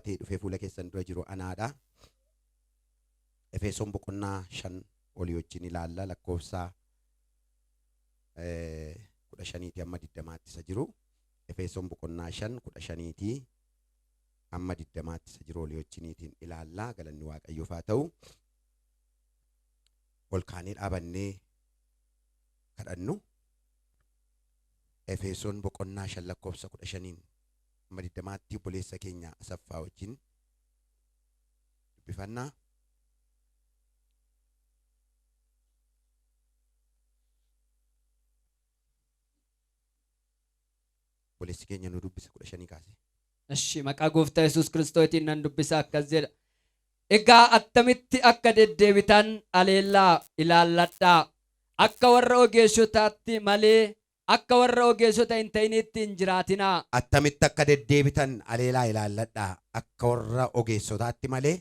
Qabatee dhufee fuula keessan dura jiru anaadha. Efesoon boqonnaa 5 olii wajjin ilaalla lakkoofsa 15 hamma 20tti isa jiru. Efesoon boqonnaa 5 15 hamma 20tti isa jiru olii wajjiniitiin ilaalla. Galanni Waaqayyoof haa ta'u. Ol kaanee dhaabannee kadhannu. Efesoon boqonnaa 5 lakkoofsa 15 hamma 20tti obboleessa keenya Asaffaa wajjin dubbifannaa. Obboleessi keenya nu dubbisa 15 kaase. Eshi, maqaa gooftaa Yesuus Kiristootiin nan dubbisa, akkas jedha. Egaa attamitti akka deddeebitan aleellaa ilaalladhaa. Akka warra ogeessotaatti malee akka warra ogeessota hin ta'initti hin jiraatinaa. Attamitti akka deddeebitan aleelaa ilaalladhaa. Akka warra ogeessotaatti malee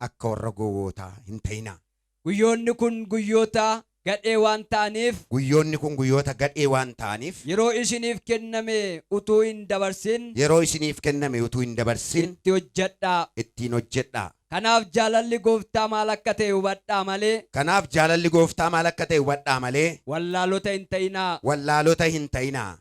akka warra gowwootaa hin ta'inaa. Guyyoonni kun guyyoota gadhee waan ta'aniif, Guyyoonni kun guyyoota gadhee waan ta'aniif, yeroo isiniif kenname utuu hin dabarsin yeroo isiniif kenname utuu hin dabarsin itti hojjedhaa. Ittiin hojjedhaa. Kanaaf jaalalli gooftaa maal akka ta'e hubadhaa malee Kanaaf jaalalli gooftaa maal akka ta'e hubadhaa malee wallaalota hin ta'inaa. Wallaalota hin ta'inaa.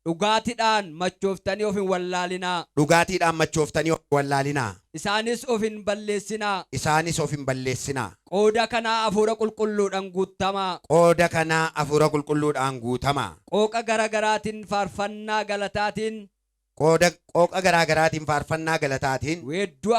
Dhugaatiidhaan machooftanii of hin wallaalinaa. Dhugaatiidhaan machooftanii of wallaalinaa. Isaanis of hin balleessinaa. Isaanis of hin balleessinaa. Qooda kanaa hafuura qulqulluudhaan guutamaa. Qooda kanaa hafuura qulqulluudhaan guutamaa. Qooqa gara garaatiin faarfannaa galataatiin, Qooda qooqa garaa garaatiin faarfannaa galataatiin, weedduu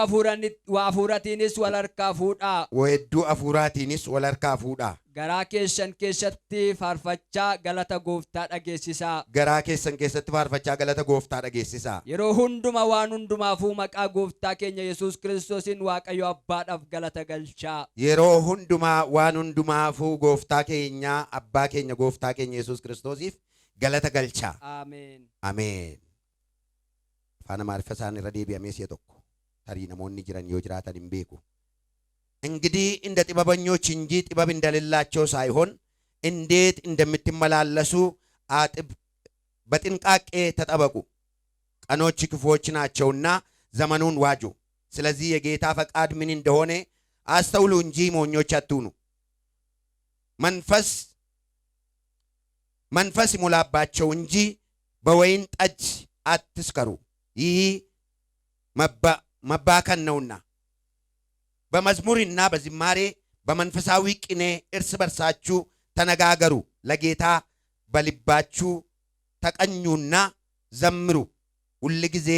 hafuuratiinis wal harkaa fuudhaa. Weedduu hafuuraatiinis wal harkaa fuudhaa. Garaa keessan keessatti faarfachaa galata gooftaa dhageessisaa. Garaa keessan keessatti faarfachaa galata gooftaa dhageessisaa. Yeroo hunduma waan hundumaafuu maqaa gooftaa keenya Yesuus Kiristoosiin Waaqayyo Abbaadhaaf galata galchaa. Yeroo hundumaa waan hundumaafuu gooftaa keenya abbaa keenya gooftaa keenya Yesuus Kiristoosiif galata galchaa. Ameen. Ameen. Afaan Amaariffa isaan irra deebi'amee si'a tokko tarii namoonni jiran yoo jiraatan hin beeku. እንግዲህ እንደ ጥበበኞች እንጂ ጥበብ እንደሌላቸው ሳይሆን እንዴት እንደምትመላለሱ አጥብ በጥንቃቄ ተጠበቁ። ቀኖች ክፉዎች ናቸውና ዘመኑን ዋጁ። ስለዚህ የጌታ ፈቃድ ምን እንደሆነ አስተውሉ እንጂ ሞኞች አትሁኑ። መንፈስ ይሙላባቸው እንጂ በወይን ጠጅ አትስከሩ፣ ይህ መባከን ነውና። በመዝሙርና በዝማሬ በመንፈሳዊ ቅኔ እርስ በርሳችሁ ተነጋገሩ፣ ለጌታ በልባችሁ ተቀኙና ዘምሩ። ሁል ጊዜ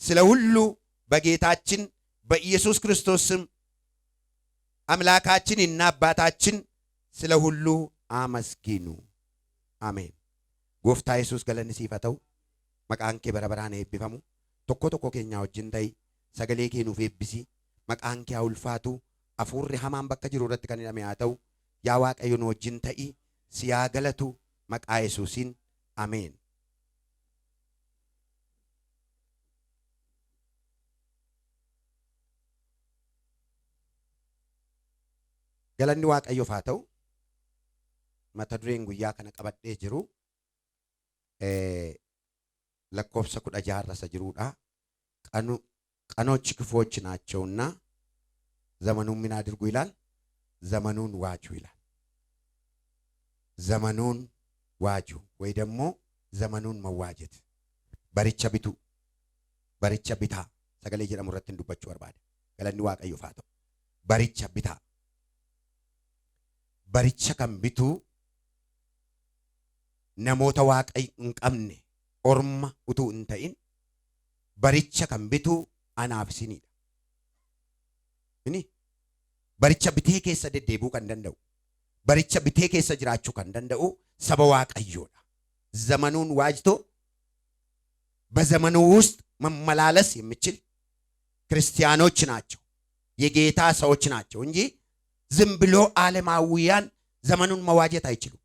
ስለ ሁሉ በጌታችን በኢየሱስ ክርስቶስ ስም አምላካችንና አባታችን ስለ ሁሉ አመስግኑ። አሜን። Gooftaa Yesuus, galanni siif haa ta'u. Maqaan kee bara baraan eebbifamu. Tokko tokko keenyaa wajjin ta'i. Sagalee kee nuuf eebbisi. Maqaan kee haa ulfaatu. Hafuurri hamaan bakka jiru irratti kan hidhame haa ta'u. Yaa Waaqayyo, nu wajjin ta'i. Si haa galatu maqaa Yesuusiin. Ameen. Galanni Waaqayyoof haa ta'u. Mata dureen guyyaa kana qabadhee jiru lakkoofsa 16 isa jiruudha. ቀኖች ክፉዎች ናቸውና ዘመኑን ምን አድርጉ ይላል? ዘመኑን ዋጁ ይላል። ዘመኑን ዋጁ ወይ ደግሞ ዘመኑን መዋጀት baricha bituu, baricha bitaa sagalee jedhamu irratti hin dubbachuu barbaada. Galanni Waaqayyoof haa ta'u. Baricha bitaa. Baricha kan bituu namoota Waaqayyo hin qabne orma utuu hin ta'in baricha kan bituu anaaf isinidha. Inni baricha bitee keessa deddeebi'uu kan danda'u, baricha bitee keessa jiraachuu kan danda'u saba Waaqayyoodha. ዘመኑን ዋጅቶ በዘመኑ ውስጥ መመላለስ የሚችል ክርስቲያኖች ናቸው፣ የጌታ ሰዎች ናቸው እንጂ ዝም ብሎ ዓለማውያን ዘመኑን መዋጀት አይችሉም።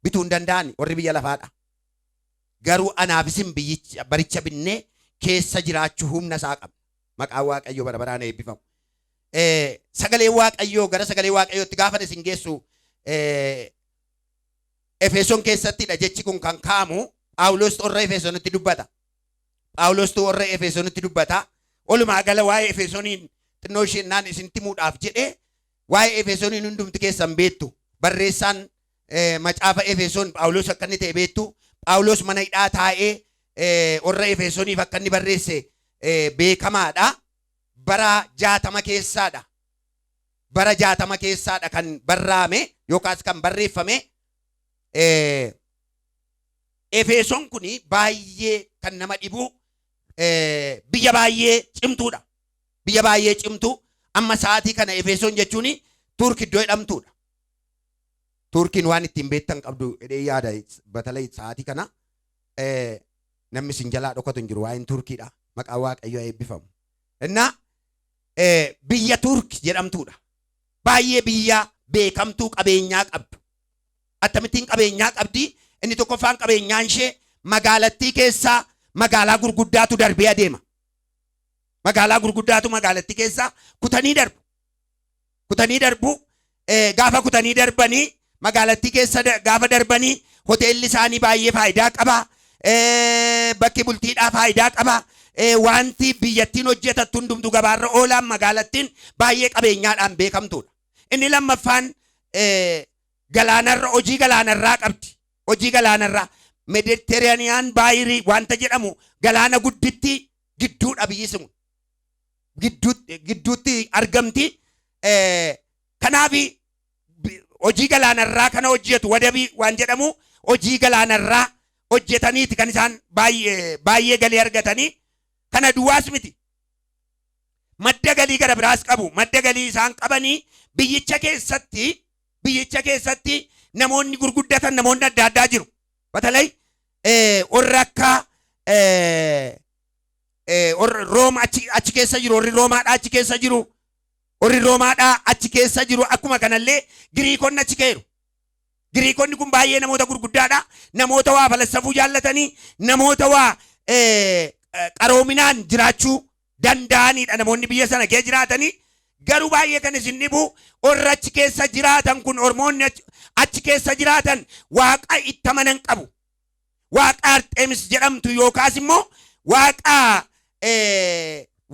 Bituu hin danda'an warri biyya lafaadha. Garuu anaaf isin baricha binnee keessa jiraachuu humna isaa qabna. Maqaan Waaqayyoo bara baraan eebbifamu. Sagalee Waaqayyoo gara sagalee Waaqayyootti gaafa isin geessu Efesoon keessattidha jechi kun kan kaa'amu. Phaawulos warra Efesoonitti dubbata. Phaawulostu warra Efesoonitti dubbata. Walumaa gala waa'ee Efesooniin xinnoo isheen naan isinitti himuudhaaf jedhee, waa'ee Efesooniin hundumti keessan beektu. Barreessaan macaafa Efesoon Phaawulos akka inni ta'e beektu. Phaawulos mana hidhaa taa'ee warra Efesooniif akka inni barreesse beekamaadha. Bara 60 keessaadha. Bara 60 keessaadha kan barraame yookaas kan barreeffame. Efesoon kun baay'ee kan nama dhibu biyya baay'ee cimtuudha. Biyya baay'ee cimtuu amma sa'aatii kana Efesoon jechuun Turk iddoo jedhamtuudha. Turkiin waan ittiin beektan qabdu jedhee yaada. Batalay sa'aatii kana namni isin jalaa dhokatu hin jiru waa'een Turkiidha. Maqaan Waaqayyoo eebbifamu. Innaa biyya Turk jedhamtuudha. Baay'ee biyya beekamtuu qabeenyaa qabdu. Akkamittiin qabeenyaa qabdi? Inni tokkoffaan qabeenyaan ishee magaalattii keessaa magaalaa gurguddaatu darbee adeema. Magaalaa gurguddaatu magaalattii keessaa kutanii darbu. Kutanii darbu. Gaafa kutanii darbanii magaalattii keessa gaafa darbanii hoteelli isaanii baay'ee faayidaa qaba. Bakki bultiidhaa faayidaa qaba. Wanti biyyattiin hojjetattu hundumtu gabaarra oolaan magaalattiin baay'ee qabeenyaadhaan beekamtuudha. Inni lammaffaan galaanarra hojii galaanarraa qabdi. Hojii galaanarraa Mediterranean baayirii wanta jedhamu galaana gudditti gidduudha biyyi sun. Gidduutti argamti. Kanaaf hojii galaanarraa kana hojjetu, wadabii waan jedhamu hojii galaanarraa hojjetaniiti kan isaan baay'ee baay'ee galii argatanii. Kana duwwaas miti. Madda galii gara biraas qabu. Madda galii isaan qabanii biyyicha keessatti namoonni gurguddatan, namoonni adda addaa jiru. Batalay warra akka warra Rooma achi keessa jiru, warri Roomaadhaa achi keessa jiru. Warri Roomaadhaa achi keessa jiru. Akkuma kanallee Giriikonni achi keeru. Giriikonni kun baay'ee namoota gurguddaadha. Namoota waa falassafuu jaallatanii, namoota waa qaroominaan jiraachuu danda'anidha namoonni biyya sana keessa jiraatanii. Garuu baay'ee kan isin dhibu warra achi keessa jiraatan kun, ormoonni achi keessa jiraatan waaqa itti amanan qabu. Waaqa Arxeemis jedhamtu yookaas immoo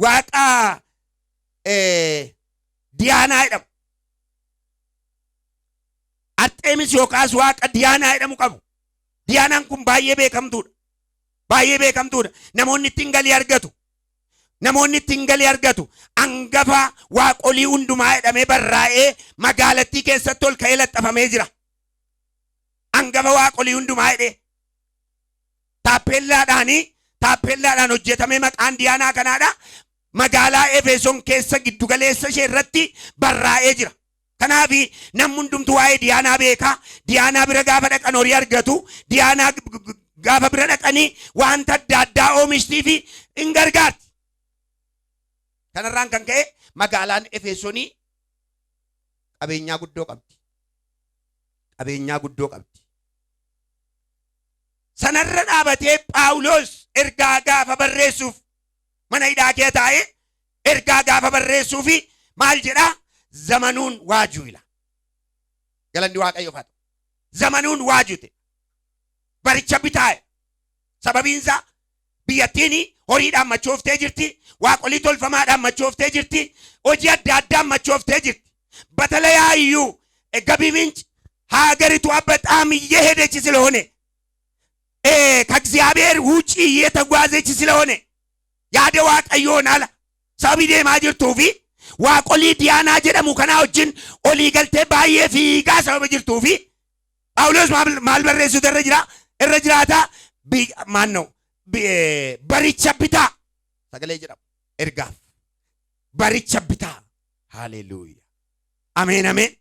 waaqa Diyaanaa jedhamu. Arxeemis yookaas waaqa Diyaanaa jedhamu qabu. Diyaanaan kun baay'ee beekamtuudha. Baay'ee beekamtuudha. Namoonni ittiin galii argatu. Namoonni ittiin galii argatu. Hangafa waaqolii hundumaa jedhamee barraa'ee magaalattii keessatti ol ka'ee laxxafamee jira. Hangafa waaqolii hundumaa jedhee. Taappeellaadhaan hojjetamee maqaan Diyaanaa kanaadha. Magaalaa Efesoon keessa giddugaleessa ishee irratti barraa'ee jira. Kanaaf namni hundumtu waa'ee Diyaanaa beeka. Diyaanaa bira gaafa dhaqan horii argatu. Diyaanaa gaafa bira dhaqanii wanta adda addaa oomishtii fi hin gargaarti. Kanarraan kan ka'e magaalaan Efesoonii qabeenyaa guddoo qabdi. Qabeenyaa guddoo qabdi. Sanarra dhaabatee Phaawulos ergaa gaafa barreessuuf mana hidhaa kee taa'ee ergaa gaafa barreessuufi maal jedhaa? ዘመኑን ዋጁ ይላል። Galanni Waaqayyoof haa ta'u. ዘመኑን ዋጁ te baricha bitaa. Sababiin isaa biyyattiin horiidhaan machooftee jirti, waaqolii tolfamaadhaan machooftee jirti, hojii adda addaan machooftee jirti. በተለያዩ ገቢ ምንጭ ሀገሪቷ በጣም እየሄደች ስለሆነ፣ ከእግዚአብሔር ውጪ እየተጓዘች ስለሆነ፣ yaada Waaqayyoon ala sababii deemaa jirtuu fi waaqolii Diyaanaa jedhamu kanaa wajjin olii galtee baay'ee fiigaa sababa jirtuu fi Phaawulos maal barreessutu irra jira? Irra jiraata maal ነው baricha bitaa sagalee jedhamu ergaaf baricha bitaa. Haleluuya, ameen, ameen.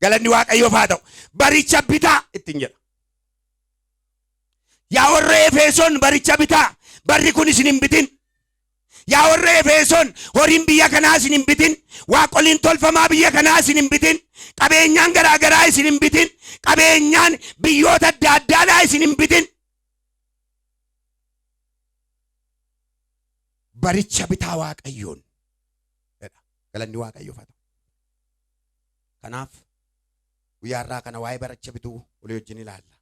Galanni Waaqayyoof haa ta'u. Baricha bitaa ittiin jedha. Yaa warra Efesoon, baricha bitaa, barri kun isin hin bitin. Yaa warra Efesoon, horiin biyya kanaa isin hin bitin, waaqoliin tolfamaa biyya kanaa isin hin bitin, qabeenyaan garaa garaa isin hin bitin, qabeenyaan biyyoota adda addaadhaa isin hin bitin. Baricha bitaa Waaqayyoon jedha. Galanni Waaqayyoof haa ta'u. Kanaaf guyyaa irraa kana waa'ee baricha bituu olii wajjin ilaalla.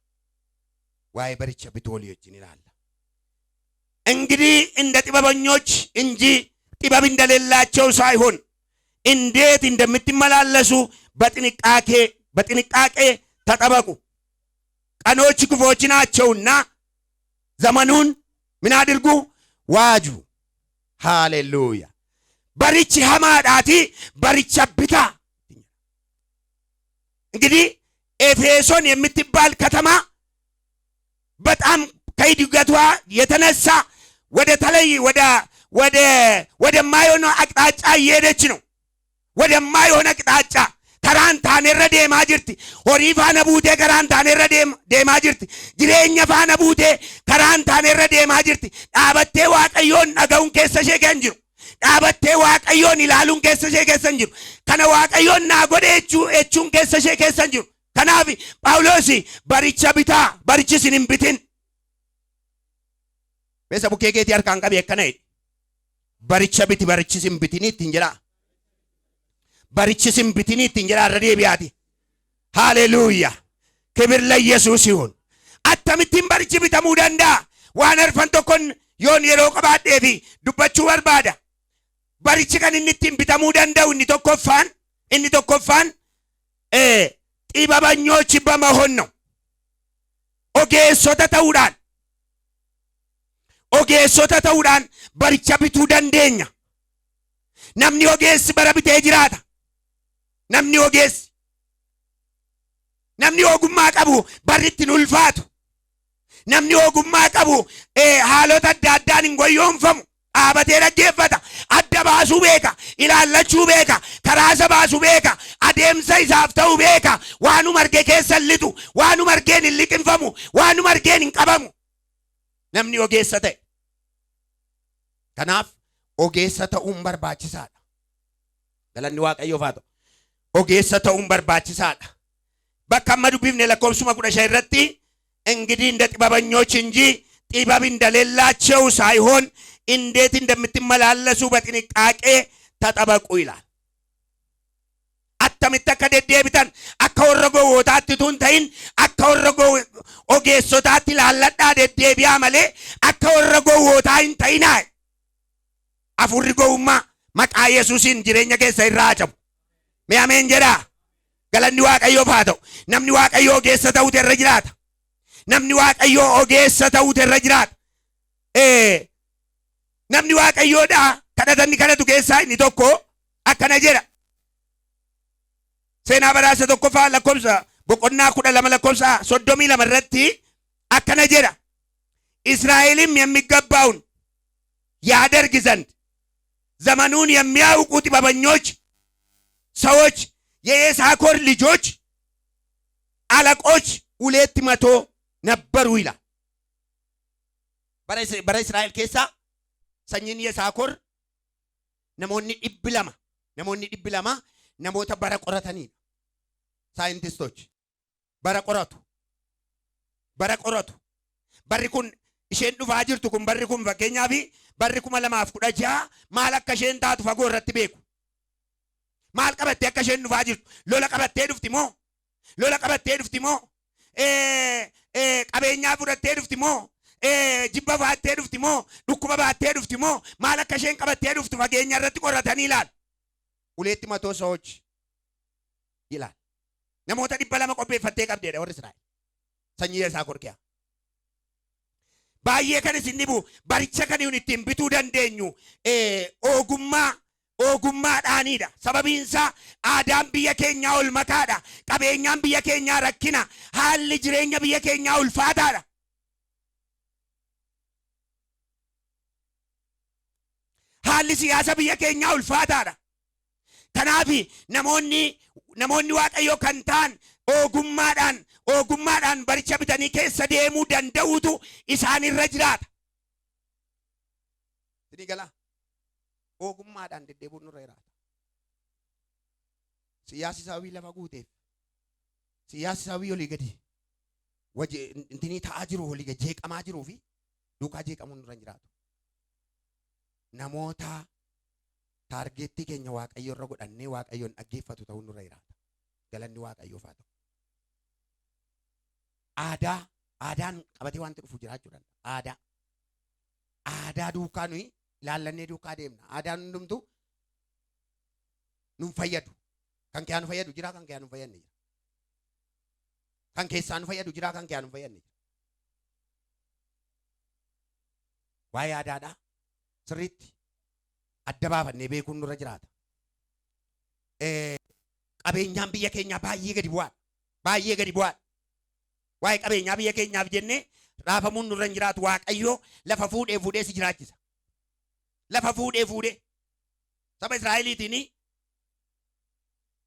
Waa'ee baricha bituu olii wajjin ilaalla. እንግዲህ እንደ ጥበበኞች እንጂ ጥበብ እንደሌላቸው ሳይሆን እንዴት እንደምትመላለሱ በጥንቃቄ ተጠበቁ። ቀኖች ክፉዎች ናቸውና ዘመኑን ምን አድርጉ? ዋጁ። ሃሌሉያ። Barichi hamaadhaati baricha bitaa። እንግዲህ ኤፌሶን የምትባል ከተማ በጣም ከእድገቷ የተነሳ ወደ ተለይ ወደ ወደ ወደማይሆነ አቅጣጫ እየሄደች ነው። ወደማይሆነ አቅጣጫ karaa hin taanerra deemaa jirti. Horii faana buutee karaa hin taanerra deemaa jirti. Jireenya faana buutee karaa hin taanerra deemaa jirti. Dhaabattee Waaqayyoon dhaga'uun keessa ishee kan jiru. Dhaabattee Waaqayyoon ilaaluun keessa ishee keessa hin jiru. Kana Waaqayyoon naa godhe jechuun keessa ishee keessa hin jiru. Kanaaf Phaawulos baricha bitaa, barichi isin hin bitin. Meesa bukkee keetii harkaan qabi akkana jedhi. Baricha biti, barichi isin bitinii ittiin jedhaa. Barichi isin bitinii ittiin jedhaa irra deebi'aati. Haleluuyaa. ክብር ለኢየሱስ ይሁን። Akkamittiin barichi bitamuu danda'a? Waan arfan tokkon yoon yeroo qabaadhee fi dubbachuu barbaada. Barichi kan inni ittiin bitamuu danda'u inni tokkoffaan ጥበበኞች በመሆን ነው። Ogeessota ta'uudhaan, ogeessota ta'uudhaan baricha bituu dandeenya. Namni ogeessi bara bitee jiraata. Namni ogeessi, namni ogummaa qabu barri ittiin ulfaatu. Namni ogummaa qabu haalota adda addaan hin goyyoonfamu. Dhaabatee dhaggeeffata. Adda baasuu beeka. Ilaallachuu beeka. Karaa isa baasuu beeka. Adeemsa isaaf ta'u beeka. Waanuma arge keessa hin lixu. Waanuma argeen hin liqinfamu. Waanuma argeen hin qabamu. Namni ogeessa ta'e. Kanaaf ogeessa ta'uun barbaachisaadha. Galanni Waaqayyoof haa ta'u. Ogeessa ta'uun barbaachisaadha. Bakka amma dubbifne lakkoofsuma 15 irratti እንግዲህ እንደ ጥበበኞች እንጂ ጥበብ እንደሌላቸው ሳይሆን እንዴት እንደምትመላለሱ በጥንቃቄ ተጠበቁ ይላል። Attamitti akka deddeebitan akka warra gowwootaatti tun ta'in akka warra ogeessotaatti ilaalladhaa deddeebi'aa malee akka warra gowwootaa hin ta'inaa. Afurri gowwummaa maqaa Yesuusiin jireenya keessa irraa haa cabu. Mee ameen jedhaa. Galanni Waaqayyoof haa ta'u. Namni Waaqayyoo ogeessa ta'utu irra jiraata. Namni Waaqayyoo ogeessa ta'utu irra jiraata. Namni Waaqayyoodha kadhatanni kadhatu keessaa inni tokko akkana jedha. Seenaa badhaasa tokkoffaa lakkoofsa boqonnaa 12 lakkoofsa 32 irratti akkana jedha. እስራኤልም የሚገባውን ያደርግ ዘንድ ዘመኑን የሚያውቁ ጥበበኞች ሰዎች የየሳኮር ልጆች አለቆች 200 ነበሩ ይላል። Bara Israa'el keessa sanyiin Yesaakor namoonni 200, namoonni 200 namoota bara qoratanidha. Saayintistoች bara qoratu. Bara qoratu. Barri kun isheen dhufaa jirtu kun, barri kun, fakkeenyaaf barri 2016 maal akka isheen taatu fagoo irratti beeku. Maal qabattee akka isheen dhufaa jirtu, lola qabattee dhufti moo, lola qabattee dhufti moo, qabeenyaa fudhattee dhufti moo, jibba baattee dhufti moo, dhukkuba baattee dhufti moo, maal akka isheen qabattee dhuftu fageenya irratti qoratanii ilaalu. ሁለት መቶ ሰዎች ይላል። Namoota 200 qopheeffattee qabdeedha warri Israa'el. Sanyii Yisaakor kiyaa. Baay'ee kan isin dhibu baricha kan nuyi ittiin bituu dandeenyu ogummaa ogummaadhaanidha. Sababiin isaa aadaan biyya keenyaa ol makaadha. Qabeenyaan biyya keenyaa rakkina. Haalli jireenya biyya keenyaa ulfaataadha. Haalli siyaasa biyya keenyaa ulfaataadha. Kanaaf namoonni Waaqayyoo kan ta'an ogummaadhaan baricha bitanii keessa deemuu danda'utu isaanirra jiraata. Isinii galaa? Ogummaadhaan deddeebi'uun nurra jiraata. Siyaasi sababii lafa guuteef, siyaasi sababii olii gadi waje intinii ta'aa jiru, olii gadi jeeqamaa jiruu fi duukaa jeeqamuun nurra hin jiraatu. Namoota target keenya Waaqayyo irra godhannee Waaqayyoon dhaggeeffatu ta'uun nurra jiraata. Galanni Waaqayyoof haa ta'u. Aadaa aadaan qabatee wanti dhufu jiraachuu danda'a. Aadaa. Aadaa duukaa nuyi Ilaallannee duukaa deemna. Aadaan hundumtuu nun fayyadu. Kan kee nu fayyadu jira, kan kee nu fayyadne jira. Kan keessaa nu fayyadu jira, kan kee nu fayyadne jira. Waa'ee aadaadhaa sirriitti adda baafannee beekuun nurra jiraata. Qabeenyaan biyya keenyaa baay'ee gadi bu'aadha. Baay'ee gadi bu'aadha. Waa'ee qabeenyaa biyya keenyaaf jennee raafamuun nurra hin jiraatu. Waaqayyo lafa fuudhee fuudhee si jiraachisa. Lafa fuudhee fuudhee. Saba Israa'eliitiin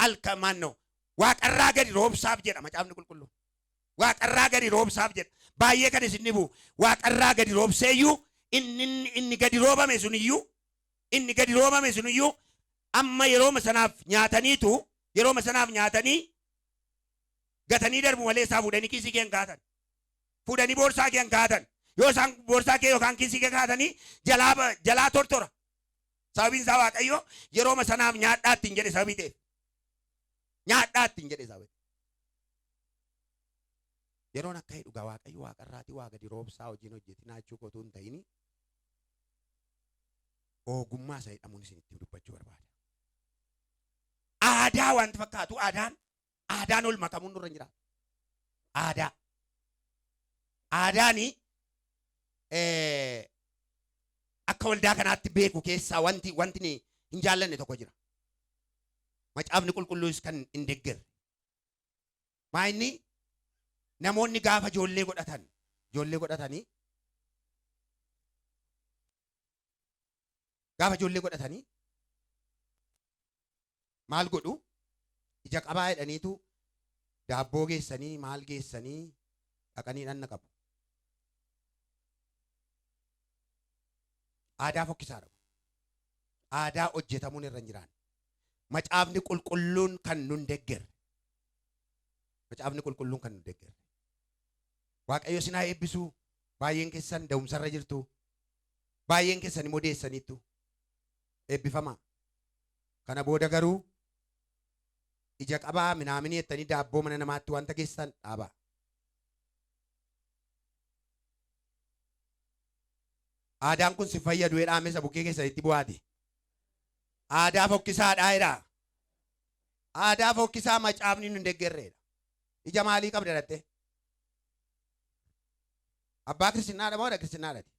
alka maannoo waaqarraa gadi roobsaaf jedha macaafni qulqulluun. Waaqarraa gadi roobsaaf jedha. Baay'ee kan isin dhibu waaqarraa gadi roobseeyyuu inni gadi roobame suniyyuu inni gadi roobame suniyyuu amma yerooma sanaaf nyaataniitu yerooma sanaaf nyaatanii gatanii darbu malee isaa fuudhanii kiisii kee hin kaatan. Fuudhanii boorsaa kee hin kaatan. Yoo isaan boorsaa kee yookaan kiisii kee kaatanii jalaa tortora. Sababiin isaa Waaqayyo yerooma sanaaf nyaadhaa ittiin jedhe sababii ta'eef. Nyaadhaa ittiin jedhe sababii. Yeroon akka dhugaa Waaqayyo waaqarraatii waa gadi roobsaa hojiin hojjetinaa jechuu kootuu hin ta'ini ogummaa isa jedhamuun isinitti dubbachuu barbaada. Aadaa wanti fakkaatu aadaan ol makamuun nurra hin jiraatu. Aadaa. Aadaani akka waldaa kanaatti beeku keessaa wanti hin jaallanne tokko jira. Macaafni qulqulluus kan hin deeggarre. Maa inni namoonni gaafa ijoollee godhatanii gaafa ijoollee godhatanii maal godhu ija qabaa jedhaniitu daabboo geessanii maal geessanii dhaqanii dhanna qabu. Aadaa fokkisaadha. Aadaa hojjetamuun irra hin jiraan. Macaafni qulqulluun kan nun deeggarre. Macaafni qulqulluun kan nun deeggarre. Waaqayyo isin haa eebbisu. Baay'een keessan da'umsarra jirtu. Baay'een keessan immoo deessaniittu. Eebbifamaa. Kana booda garuu ija qabaa minaaminii jettanii daabboo mana namaatti wanta geessan dhaabaa. Aadaan kun si fayyadu jedhaa isa bukkee keessanitti bu'aati. Aadaa fokkisaadhaa jedhaa. Aadaa fokkisaa macaafni nun deeggarreedha. Ija maalii qabda dhatte? Abbaa kiristiinaadha moo haadha kiristiinaadhaati?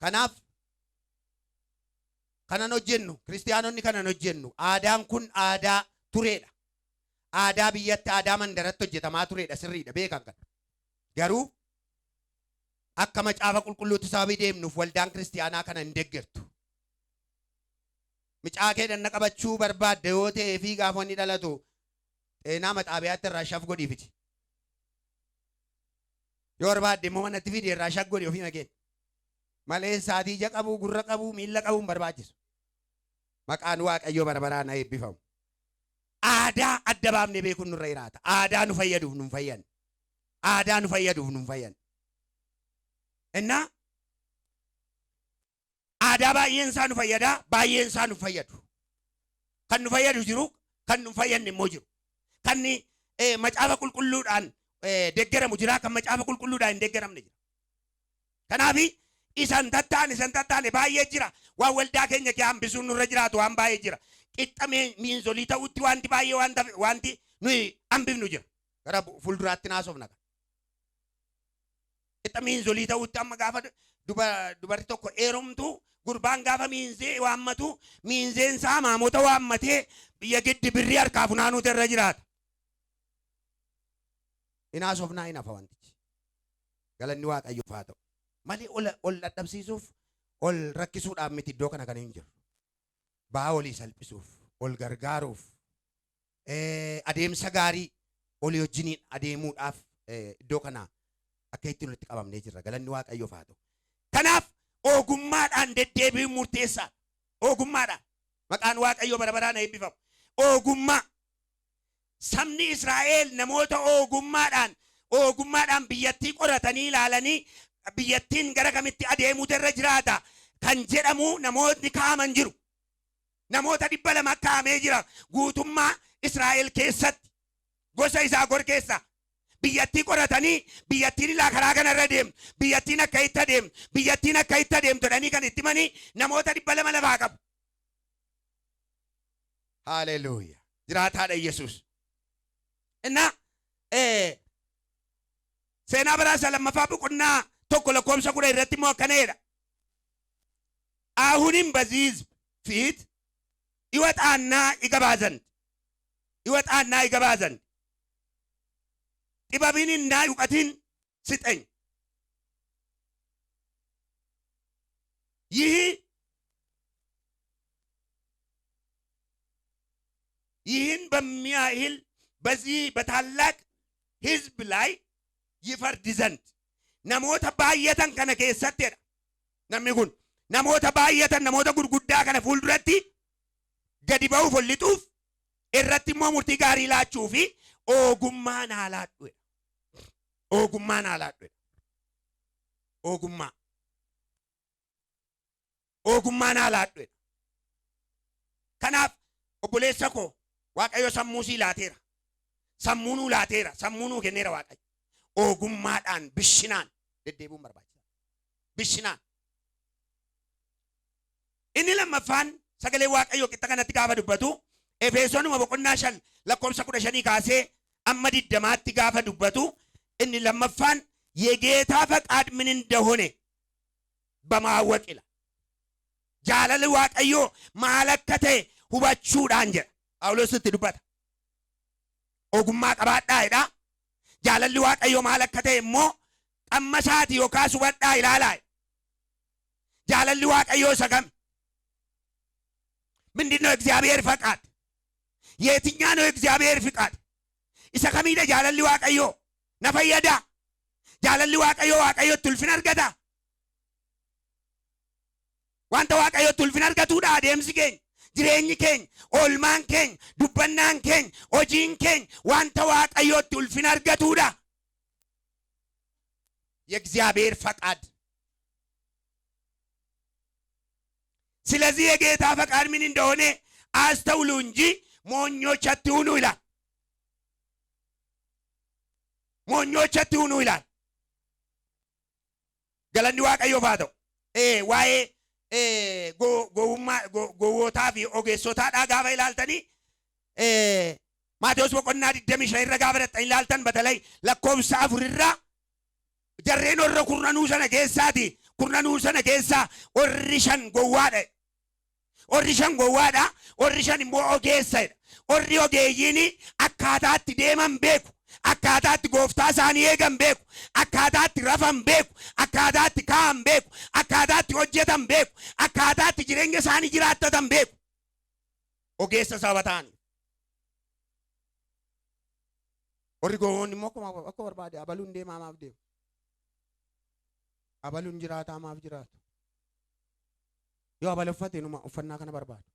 Kanaaf kanan hojjennu kiristiyaanonni kanan hojjennu aadaan kun aadaa tureedha. Aadaa biyyatti aadaa mandaratti hojjetamaa tureedha sirriidha beekan kana. Garuu akka macaafa qulqulluutti sababii deemnuuf waldaan kiristiyaanaa kana hin deeggartu. Micaa kee dhanna qabachuu barbaadde yoo ta'ee fi gaafa inni dhalatu xeenaa maxaabiyaatti irraa shaf godhiifiti. Yoo barbaadde immoo manatti fidi irraa shaf godhi ofii makeen. Malee saatii ija qabu gurra qabu miilla qabu hin barbaachisu. Maqaan Waaqayyoo bara baraan haa eebbifamu. Aadaa adda baafnee beekuun nurra jiraata. Aadaa nu fayyaduuf nu hin fayyanne. Aadaa nu fayyaduuf nu hin fayyanne. Innaa aadaa baay'een isaa nu fayyada, baay'een isaa nu fayyadu. Kan nu fayyadu jiru, kan nu fayyadne immoo jiru. Kan macaafa qulqulluudhaan deeggaramu jira, kan macaafa qulqulluudhaan hin deeggaramne jira. Kanaaf isan tattaane baay'ee jira. Waan waldaa keenya kee hambisuun nurra jiraatu waan baay'ee jira. Qixxa miinzolii ta'utti wanti baay'ee wanti nuyi hambifnu jira. Gara fuulduraatti naasofna. Qixxa miinzolii ta'utti amma gaafa dubarri tokko heerumtu gurbaan gaafa miinzee waammatu miinzeen isaa maamota waammatee biyya giddi birrii harkaa funaanuutu irra jiraata. Inaasofnaa hin hafa wantichi. Galanni Waaqayyoof haa ta'u. Malee ol dadhabsiisuuf ol rakkisuudhaaf miti iddoo kana kan hin jiru. Ba'aa olii salphisuuf, ol gargaaruuf, adeemsa gaarii olii wajjiniin adeemuudhaaf iddoo kana akka ittiin walitti qabamnee jirra. Galanni Waaqayyoof haa ta'u. Kanaaf ogummaadhaan deddeebi'uun murteessaadha. Ogummaadhaan. Maqaan Waaqayyoo bara baraan eebbifamu. Ogummaa. Sabni Israa'el namoota ogummaadhaan biyyattii qoratanii ilaalanii biyyattiin gara kamitti adeemuutu irra jiraata kan jedhamu namootni kaa'aman jiru. Namoota 200 kaa'amee jira guutummaa Israa'el keessatti gosa isaa gor keessa. Biyyattii qoratanii biyyattiin ilaa karaa kanarra deemtu, biyyattiin akka itti adeemtu, biyyattiin akka itti adeemtu jedhanii kan itti himanii namoota 200 lafaa qabu. Haleluuyaa. Jiraataadha Yesuus. Innaa seenaa baraa isa lammaffaa boqonnaa 1 lakkoofsa 10 irratti immoo akkana jedha. አሁንም በዚህ ሕዝብ ፊት ይወጣና ይገባ ዘንድ ይወጣና ይገባ ዘንድ ጥበብንና እውቀትን ስጠኝ። ይህ ይህን በሚያህል በዚህ በታላቅ ሕዝብ ላይ ይፈርድ ዘንድ namoota baay'atan kana keessatti jedha. Namni kun namoota baay'atan namoota gurguddaa kana fuulduratti gadi ba'uuf ol lixuuf irratti immoo murtii gaarii laachuu fi ogummaa naa laadhu jedha. Ogummaa naa laadhu jedha. Ogummaa. Ogummaa naa laadhu jedha. Kanaaf obboleessa koo Waaqayyo sammuu sii laateera. Sammuu nuu laateera. Sammuu nuu kenneera Waaqayyo. Ogummaadhaan bishinaan deddeebi'uun barbaachisaadha. Bishinaan. Inni lammaffaan sagalee Waaqayyoo qixa kanatti gaafa dubbatu Efesoonuma boqonnaa 5 lakkoofsa 15 kaasee amma 20tti gaafa dubbatu inni lammaffaan የጌታ ፈቃድ ምን እንደሆነ በማወቅ ይላል። Jaalalli Waaqayyoo maal akka ta'e hubachuudhaan jedha. Phaawulos itti dubbata. Ogummaa qabaadhaa jedha. Jaalalli Waaqayyoo maal akka ta'e immoo qammasaati yookaas hubadhaa ilaalaa. Jaalalli Waaqayyoo isa kami? ምንድን ነው እግዚአብሔር ፈቃድ? የትኛ ነው እግዚአብሔር ፍቃድ? Isa kamiidha jaalalli Waaqayyoo? Na fayyada? Jaalalli Waaqayyoo Waaqayyotti ulfina argata? Wanta Waaqayyotti ulfina argatuudha adeemsi keenya, jireenyi keenya, oolmaan keenya, dubbannaan keenya, hojiin keenya wanta Waaqayyotti ulfina argatuudha. የእግዚአብሔር ፈቃድ። ስለዚህ የጌታ ፈቃድ ምን እንደሆነ አስተውሉ እንጂ ሞኞች አትሁኑ ይላል። ሞኞች አትሁኑ ይላል። Galanni Waaqayyoof haa ta'u. Waa'ee gowwummaa gowwootaa fi ogeessotaadhaa gaafa ilaaltanii Maatewos boqonnaa 25 irra gaafa dhaqxanii ilaaltan batalay lakkoofsa 4 irraa jarreen warra kurnanuu sana keessaati. Kurnanuu sana keessaa warri 5 gowwaadha. Warri 5 gowwaadha. Warri 5 immoo ogeessadha. Warri ogeeyyiin akkaataatti deeman beeku. Akkaataatti gooftaa isaanii eegan beeku. Akkaataatti rafan beeku. Akkaataatti kaa'an beeku. Akkaataatti hojjetan beeku. Akkaataatti jireenya isaanii jiraattatan beeku. Ogeessa saba ta'anii. Warri gowwoonni immoo akkuma barbaade abaluun deemaa maaf deemu? Abaluun jiraataa maaf jiraatu? Yoo abala uffate numa uffannaa kana barbaadu.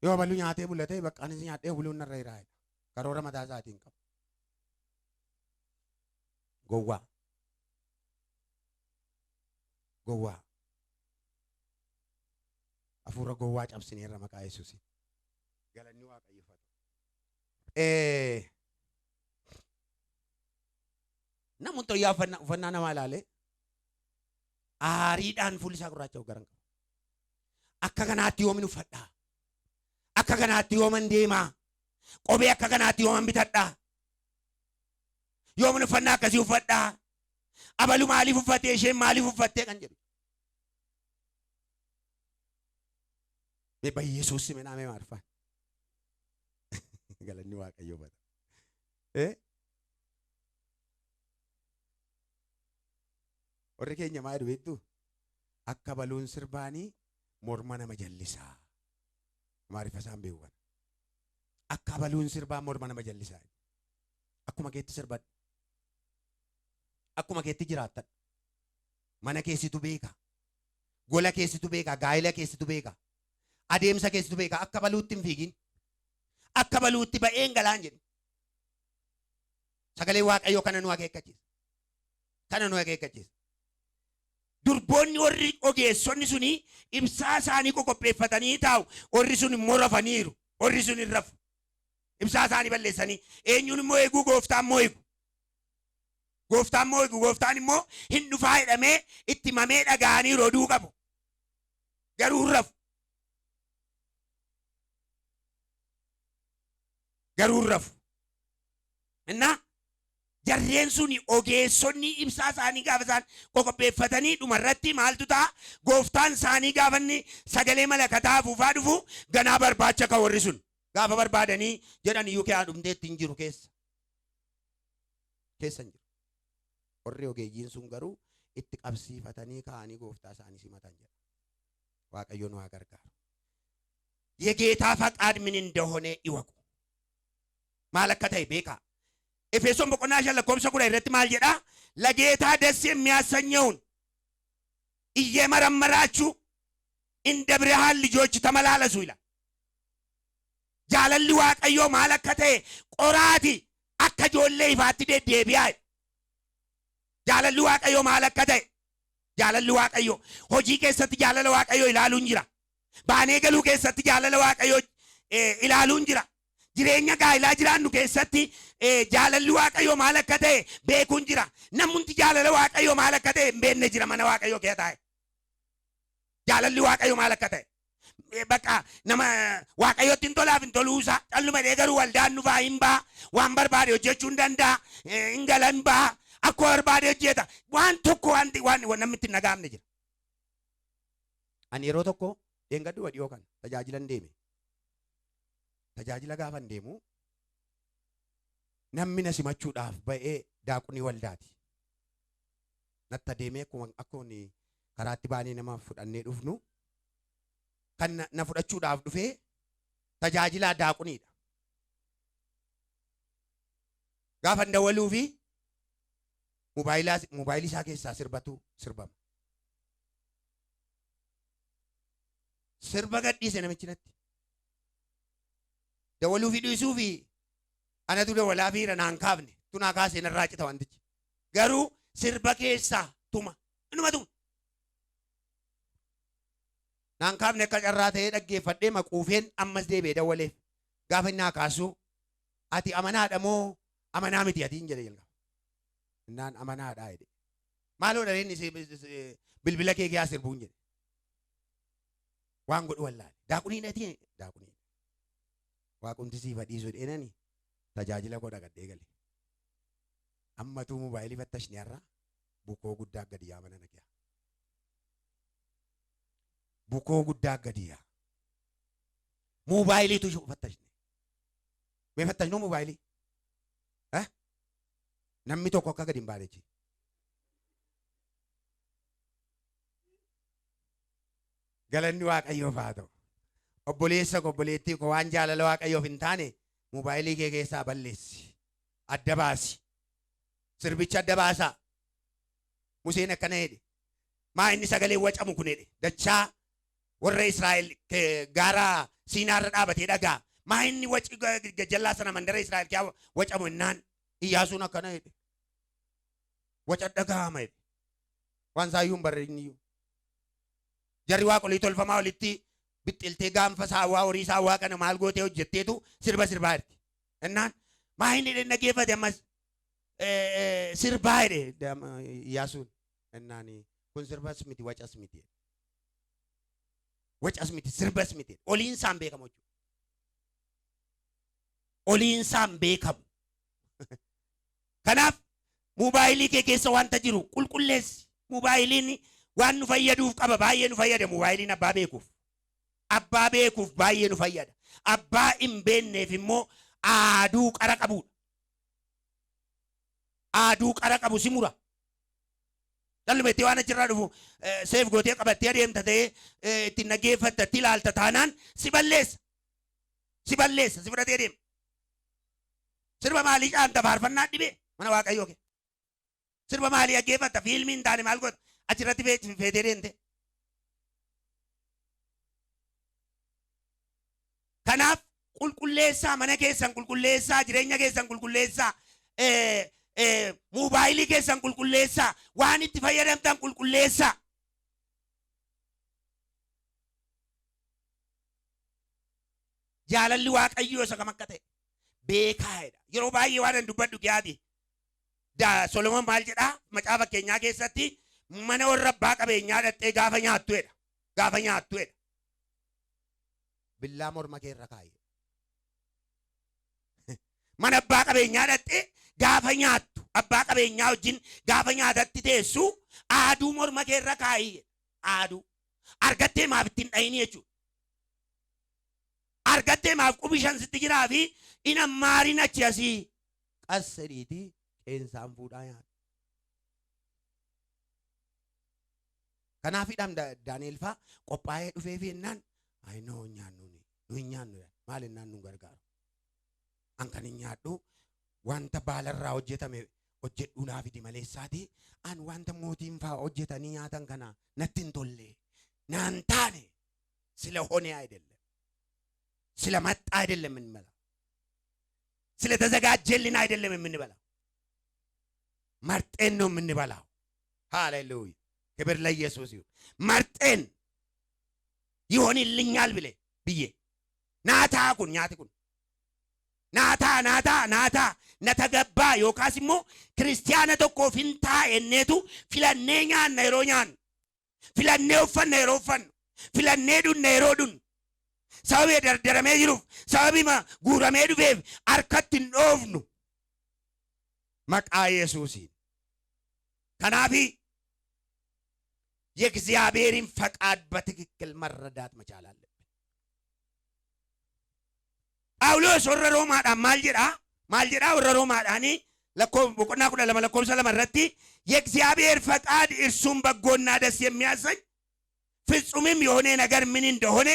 Yoo abaluu nyaatee bulatee bakka anis nyaadhee buluun narra jira. Karoora mataa isaatiin qabu. Gowwaa. Gowwaa. Hafuura gowwaa cabsineerra maqaa Yesuusiin. Galanni Waaqayyoof haa ta'u. Namni toyyaa uffannaa namaa ilaalee aariidhaan fuulli isaa gurraacha garan qaba. Akka kanaatti yoomin uffadhaa? Akka kanaatti yooman deemaa? Kophee akka kanaatti yooman bitadhaa? Yoomin uffannaa akkasii uffadhaa? Abalu maaliif uffattee isheen maaliif uffattee kan jedhu. Mee Yesuus simee mee maarfaan? Galanni Waaqayyoo bata. Warri keenya maal beektu? Akka baluun sirbaanii morma nama jallisaa. Maariif isaan beeku kana? Akka baluun sirbaa morma nama jallisaa. Akkuma keetti sirbadhu. Akkuma keetti jiraattadhu. Mana keessitu beeka. Gola keessitu beeka. Gaa'ela keessitu beeka. Adeemsa keessitu beeka. Akka baluutti hin fiigin. Akka baluutti ba'een galaan jedhu. Sagalee Waaqayyoo kana nu akeekkachiisa. Kana nu akeekkachiisa. Durboonni warri ogeessonni suni ibsaa isaanii qoqopheeffatanii taa'u. Warri sun immoo rafaniiru. Warri sun hin rafu. Ibsaa isaanii balleessanii eenyuun immoo eeguu? Gooftaan immoo eegu. Gooftaan immoo eegu. Gooftaan immoo hin dhufaa jedhamee itti himamee dhaga'anii roduu qabu. Garuu hin rafu. Garuu hin rafu. Innaa jarreen suni ogeessonni ibsaa isaanii gaafa isaan qoqopheeffatanii dhumarratti maaltu ta'a? Gooftaan isaanii gaafa inni sagalee malakataa afuufaa dhufu ganaa barbaacha ka warri sun. Gaafa barbaadanii jedhan iyyuu kee dhumteetti hin jiru keessa. Keessa hin jiru. Warri ogeeyyiin sun garuu itti qabsiifatanii ka'anii gooftaa isaanii simatan jedha. Waaqayyo nu haa gargaaru. የጌታ ፈቃድ ምን እንደሆነ ይወቁ. Maal akka ta'e beekaa. Efesoon boqonnaa 5 lakkoofsa 10 irratti maal jedhaa? ለጌታ ደስ የሚያሰኘውን እየመረመራችሁ እንደ ብርሃን ልጆች ተመላለሱ ይላል። Jaalalli Waaqayyoo maal akka ta'e qoraati akka ijoollee ifaatti deddeebi'aa. Jaalalli Waaqayyoo maal akka ta'e, jaalalli Waaqayyoo hojii keessatti jaalala Waaqayyoo ilaaluun jira. Baanee galuu keessatti jaalala Waaqayyoo ilaaluun jira. Jireenya gaa'ilaa jiraannu keessatti jaalalli Waaqayyoo maal akka ta'e beekuun jira. Namni jaalala Waaqayyoo maal akka ta'e hin beekne jira mana Waaqayyoo keessa taa'e. Jaalalli Waaqayyoo maal akka ta'e. Bakka nama Waaqayyootti hin tolaaf hin toluusaa calluma dhee garuu waldaan dhufaa hin ba'a, waan barbaade hojjechuu hin danda'a, hin gala, hin ba'a, akkuma barbaade hojjeta, waan tokko wanti waan namni itti hin dhaga'amne jira. Ani yeroo tokko dheengaddu dhiyoo kana tajaajilan deeme. Tajaajila gaafan deemu namni na simachuudhaaf ba'ee daaqunii waldaati. Natta deemee akkuma karaatti baanee nama fudhannee dhufnu kan na fudhachuudhaaf dhufee tajaajilaa daaquniidha. Gaafa dawwaluu fi moobaayilii isaa keessaa sirbatu sirbama. Sirba gadhiise namichi natti. Dawwaluu fi dhiisuu fi anatu dawwalaa fi naan kaafne tunaa kaasee narraa cita wantichi. Garuu sirba keessaa tuma. Inuma tuma. Naan kaafne, akka carraa ta'ee dhaggeeffadhee maquufeen ammas deebi'ee dawwaleef. Gaafa inni naa kaasuu, "Ati amanaadha moo amanaa miti atiin?" jedhe jalqaba. Innaan amanaadha jedhe. "Maaloo dha inni bilbila kee keessaa sirbuun?" jedhe. Waan godhu wallaale. Daaqunii dhati daaqunii. Waaqumti siif dhiisu dheenani tajaajila godha gadhee gale. Ammatuu moobaayilii fattashni har'a bukoo guddaa gadi yaa mana nagaa. Bukoo guddaa gadi yaa. Moobaayiliitu fattashne. Mee fattashnu moobaayilii? Eh? Namni tokko akka gadi hin baane jechi. Galanni Waaqayyoof haa ta'u. Obboleessa koo, obboleettii koo, waan jaalala Waaqayyoof hin taane moobaayilii kee keessaa balleessi. Adda baasi. Sirbicha adda baasaa. Museen akkana jedhe. Maa inni sagalee wacamu kun jedhe. Dachaa warra Israa'el gaara Siinaarra dhaabatee dhagaa. Maa inni waci gajjallaa sana mandara Israa'el keessa wacamu innaan Iyyaasuun akkana jedhe. Waca dhagahama jedhe. Waan saayyuu hin barre inni iyyuu. Jarri waaqolii tolfamaa walitti bixxiltee gaanfa saawwaa horii saawwaa kana maal gootee hojjetteetu sirba sirbaa jirti. Innaan maa inni dhaggeeffate ammas sirbaa jedhe Iyyaasuun. Innaan kun sirbas miti, wacas miti. Wacas miti, sirbas miti. Oliin isaan beekamu jechuudha. Oliin isaan beekamu. Kanaaf moobaayilii kee keessa wanta jiru qulqulleessi. Moobaayiliin waan nu fayyaduuf qaba, baay'ee nu fayyada moobaayiliin abbaa beekuuf. Abbaa beekuuf baay'ee nu fayyada. Abbaa hin beekneef immoo aaduu qara qabudha. Aaduu qara qabu si mura. Callumeetti waan achirraa dhufu save gootee qabattee adeemta ta'ee ittiin dhaggeeffatta, itti ilaalta taanaan si balleessa. Si balleessa, si fudhatee deema. Sirba maalii caanta faarfannaa dhibee mana Waaqayyoo kee. Sirba maalii dhaggeeffatta, fiilmii hin taane maal goota achirratti feetee deemte. Kanaaf qulqulleessaa, mana keessan qulqulleessaa, jireenya keessan qulqulleessaa, moobaayilii keessan qulqulleessaa, waan itti fayyadamtan qulqulleessaa. Jaalalli Waaqayyoo isa kam akka ta'e. Beekaadha. Yeroo baay'ee waan an dubbadhu giyaati. Solomoon maal jedhaa? Macaafa Fakkeenyaa keessatti mana warra abbaa qabeenyaa dhaqxee gaafa nyaattu jedha. Gaafa nyaattu jedha. Billaa morma kee irra kaa'i. Mana abbaa qabeenyaa dhaqxee gaafa nyaattu, abbaa qabeenyaa wajjin gaafa nyaatatti teessu, aaduu morma kee irra kaa'i. Aaduu. Argattee maaf ittiin dhayini jechuudha. Argattee maaf qubi shan sitti jiraa fi in ammaarin achi asii qassadhiitii qeensaan fuudhaa nyaata. Kanaafidhaan Daani'el faa qophaa'ee dhufee fi jennaan, ayi noo hin nyaannu, nu hin nyaannu, maal jennaan nu gargaaru. An kan hin nyaadhu wanta baalarraa hojjetame hojjedhuu naa fidi maleessaati. An wanta mootiin faa hojjetanii nyaatan kana natti hin tolle. Naan taane ስለሆነ አይደለም፣ ስለመጣ አይደለም የምንበላው፣ ስለተዘጋጀልን አይደለም የምንበላው፣ መርጠን ነው የምንበላው። ሃሌሉያ፣ ክብር ለኢየሱስ ይሁን። መርጠን ይሆንልኛል ብለ ብዬ ናታ kun nyaati kun naataa naataa naataa natagabbaa yookaas immoo kiristiyaana tokkoof hin taa'enneetu filannee nyaanna yeroo nyaannu, filannee uffanna yeroo uffannu, filannee dhunna yeroo dhunnu. Sababii dardaramee jiruuf, sababii guuramee dhufeef harkatti hin dhoofnu maqaa Yesuusiin. Kanaafi የእግዚአብሔርን ፈቃድ በትክክል መረዳት መቻል አለብን። ጳውሎስ warra Roomaadhaan maal jedhaa? Maal jedhaa warra Roomaadhaanii? Boqonnaa 12 lakkoofsa 2 irratti የእግዚአብሔር ፈቃድ እርሱም በጎና ደስ የሚያሰኝ ፍጹምም የሆነ ነገር ምን እንደሆነ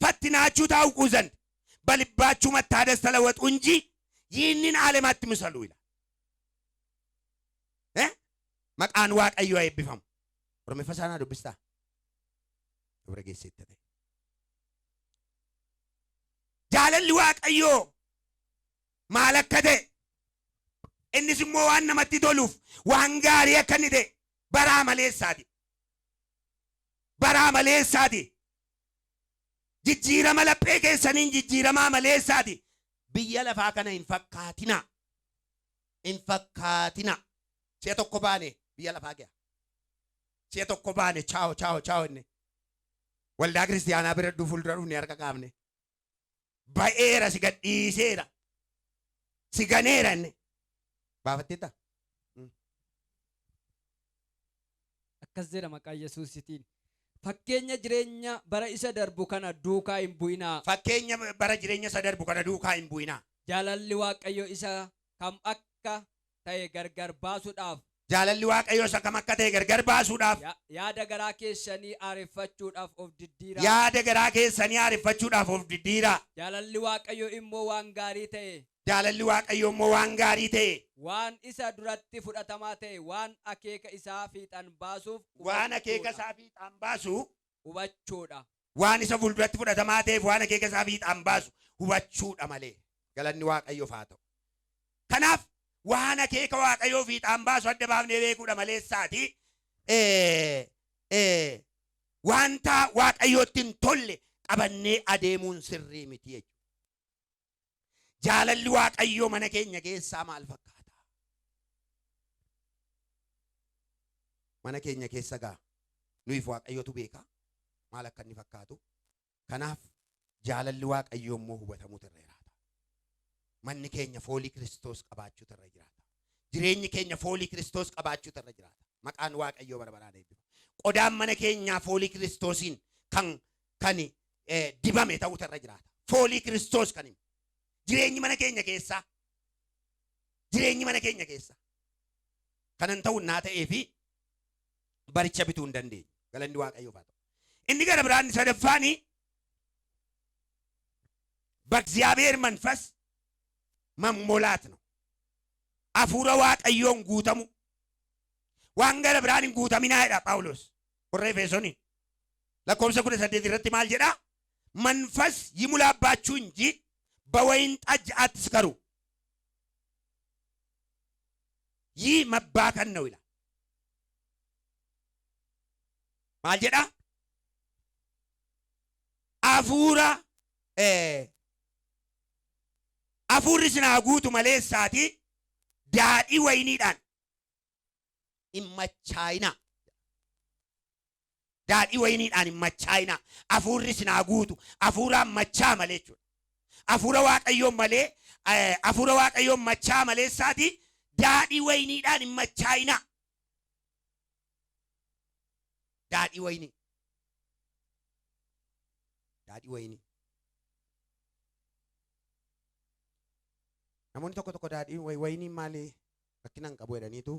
ፈትናችሁ ታውቁ ዘንድ በልባችሁ መታደስ ተለወጡ እንጂ ይህንን ዓለም አትምሰሉ ይላል። Maqaan Waaqayyoo haa eebbifamu. Oromiffa isaanaa dubbistaa? Dubra geessetti ta'e. Jaalalli Waaqayyoo maal akka ta'e, innis immoo waan namatti toluuf waan gaarii akka inni ta'e baraa maleessaati. Baraa maleessaati. Jijjiirama laphee keessaniin jijjiiramaa maleessaati. Biyya lafaa kana hin fakkaatina. Hin fakkaatina. Si'a tokko baane biyya lafaa ga'a. Si'a tokko baane chaawo chaawo chaawo inni. Waldaa kiristiyaanaa bira dhufu fuuldura dhufne harka kaafne. Ba'eera, si gadhiiseera. Si ganeera inni. Baafatteetta? Akkas jedha maqaa Yesuusitiin. Fakkeenya jireenya bara isa darbu kana duukaa hin bu'inaa. Fakkeenya bara jireenya isa darbu kana duukaa hin bu'inaa. Jaalalli Waaqayyo isa kam akka ta'e gargar baasuudhaaf Jaalalli Waaqayyoo isa kam akka ta'e gargar baasuudhaaf yaada garaa keessanii aareffachuudhaaf of diddiiraa. Yaada garaa keessanii aareffachuudhaaf of diddiiraa. Jaalalli Waaqayyo immoo waan gaarii ta'e, Jaalalli Waaqayyoo immoo waan gaarii ta'e, waan isa duratti fudhatamaa ta'e, waan akeeka isaa fiixan baasuuf waan akeeka hubachuudha. isaa fiixaan baasu Hubachuudha. Waan isa fuulduratti fudhatamaa ta'eef waan akeeka isaa fiixaan baasu hubachuudha malee. Galanni Waaqayyoof haa ta'u. Kanaaf waan akeeka Waaqayyoo fiixaan baasu adda baafnee beekuudha maleessaati. Wanta Waaqayyootti hin tolle qabannee adeemuun sirrii miti jechuudha. Jaalalli Waaqayyoo mana keenya keessaa maal fakkaata? Mana keenya keessa gaa nuyiif Waaqayyootu beeka maal akka inni fakkaatu. Kanaaf jaalalli Waaqayyoo immoo hubatamuutu irra jiraata. Manni keenya foolii Kiristoos qabaachuutu irra jiraata. Jireenyi keenya foolii Kiristoos qabaachuutu irra jiraata. Maqaan Waaqayyoo bara baraan eebbifamu. Qodaan mana keenyaa foolii Kiristoosiin kan dibame ta'uutu irra jiraata. Foolii Kiristoos kan himu. Jireenyi mana keenya keessaa. Jireenyi mana keenya keessaa. Kanan ta'u naa ta'ee fi baricha bituu hin dandeenyu. Galanni Waaqayyoof haa ta'u. Inni gara biraan sadaffaani በእግዚአብሔር መንፈስ መሞላት ነው። Hafuura Waaqayyoon guutamu. Waan gara biraan hin guutaminaa jedha Phaawulos. Warra Efesooniin. Lakkoofsa 18 irratti maal jedha? መንፈስ ይሙላባችሁ እንጂ በወይን ጠጅ አትስከሩ፣ ይህ መባከን ነው ይላል። Maal jedha? Hafuura Hafuurri isin haa guutu maleessaatii daadhii wayiniidhaan hin machaa'inaa. Daadhii wayiniidhaan hin machaa'inaa. Hafuurri isin haa guutu. Hafuuraan machaa malee jechuudha. Hafuura Waaqayyoon malee, hafuura Waaqayyoon machaa maleessaatii daadhii wayiniidhaan hin machaa'inaa. Daadhii wayinii. Daadhii wayinii. Namoonni tokko tokko daadhii wayiniin maali rakkina hin qabu jedhaniitu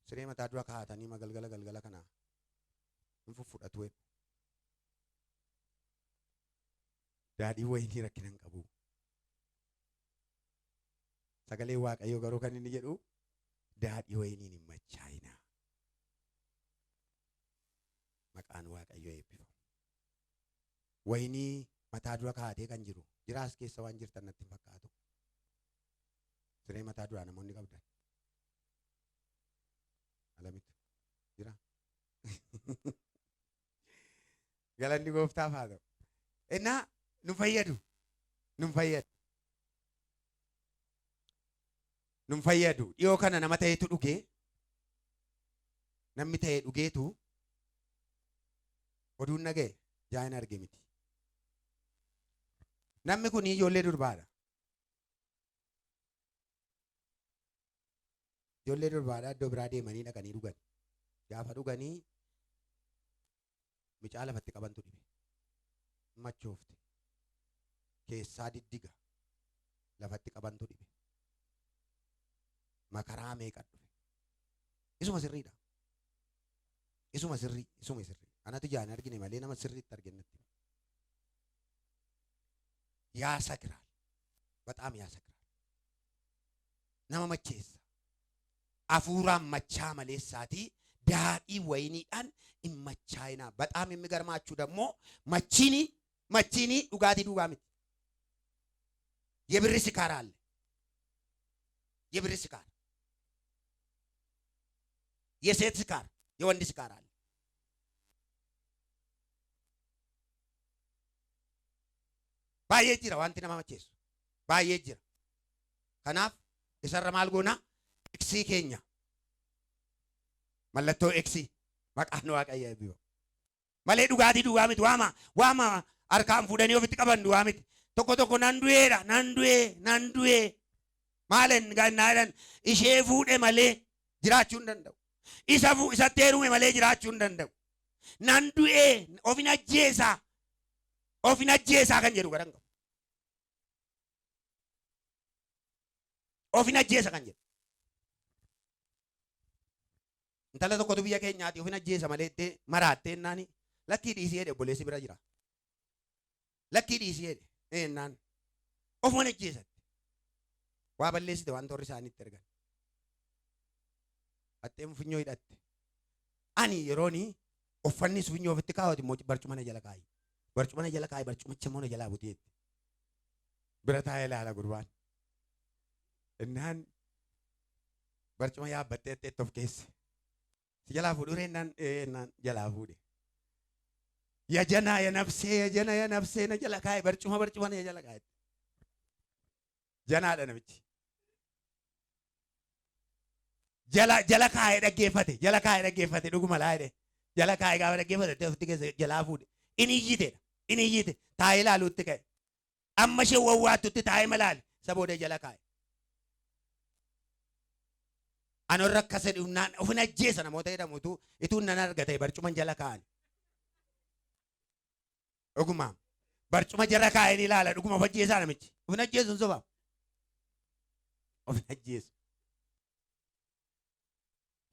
siree mataa dura kaa'atanii galgala galgala kana hin fuffudhatu jedhu. Daadhii wayinii rakkina hin qabu. Sagalee Waaqayyoo garuu kan inni jedhu daadhii wayiniin hin machaa'inaa. Maqaan Waaqayyoo eebbifamu. Wayinii mataa dura kaa'atee kan jiru jiraas keessa waan jirtan natti hin fakkaatu. Siree mataa duraa namoonni qabdan. Alamitu jira. Galanni gooftaaf haa ta'u. Innaa nu fayyadu. Nu fayyadu. Nu fayyadu. Dhiyoo kana nama ta'etu dhugee, namni ta'e dhugeetu oduun naga'e jaayin arge miti. Namni kun ijoollee durbaadha. Ijoollee durbaadha, iddoo biraa deemanii dhaqanii dhugan. Gaafa dhuganii micaa lafatti qabantu dhibe. Machoofte. Keessaa diddiga. Lafatti qabantu dhibe. Makaraa meeqa dhufe. Isuma sirriidha. Isuma sirrii, isuma sirrii. Anatu jaan argine malee nama sirriitti argennatti. ያሰክራል። በጣም ያሰክራል። Nama macheessa. Hafuuraan machaa maleessaatii daadhii wayiniidhaan hin machaa'inaa. በጣም የሚገርማችሁ ደግሞ machiini machiini dhugaatii duwwaa miti. የብር ስካር አለ። የብር ስካር፣ የሴት ስካር፣ የወንድ ስካር አለ። Baay'ee jira wanti nama macheessu. Baay'ee jira. Kanaaf isarra maal goona? Eksii keenya. Mallattoo eksii, maqaan Waaqayyo eebbifamu. Malee dhugaatii duwwaa miti, waama waama harkaan fuudhanii ofitti qaban duwwaa miti. Tokko tokko nan du'eedha, nan du'ee, nan du'ee. Maalen gannaa jedhan, ishee fuudhe malee jiraachuu hin danda'u. Isa isatti heerume malee jiraachuu hin danda'u. Nan du'ee, ofin ajjeesaa, ofin ajjeesaa kan jedhu garan qabu. Ofin ajjeesa kan jedhu. Intala tokkotu biyya keenyaati ofin ajjeesa malee ittee maraattee ennaani, lakkii dhiisii jedhe, obboleessi bira jira. Lakkii dhiisii jedhe ennaan ofuman ajjeesatti. Waa balleessite waan torri isaaniitti ergan. Hatteen funyoo hidhatte. Ani yerooni uffanni funyoo ofitti kaawwatu immoo barcuma na jala kaayi. Barcuma na jala kaayi, barcumicha immoo na jalaa buteetti. Bira taa'ee ilaala gurbaan. Innaan barcuma yaabbattee itti of keesse. Si jalaa fuudhuu ennaan, ennaan jalaa fuudhe. Ya janaa ya nafsee, ya jana ya nafsee, na jala kaayi, barcuma barcuma na jala kaayi. Janaadha namichi. Jala jala kaayee dhaggeeffate, jala kaayee dhaggeeffate, dhuguma laa jedhe. Jala kaayee gaafa dhaggeeffate ofitti keessa jalaa fuudhe. Inni iyyiteedha. Inni iyyite taa'ee ilaaluutti ka'e. Amma ishee wawwaattutti taa'ee malaale isa booda jala kaa'e. Ani warra akkas jedhu ofin ajjeesa namoota jedhamutu ituu nan argate barcuma jala kaa'an. Dhuguma barcuma jala kaa'een ilaala, dhuguma of ajjeesaa namichi. Ofin ajjeesu hin soba. Ofin ajjeesu.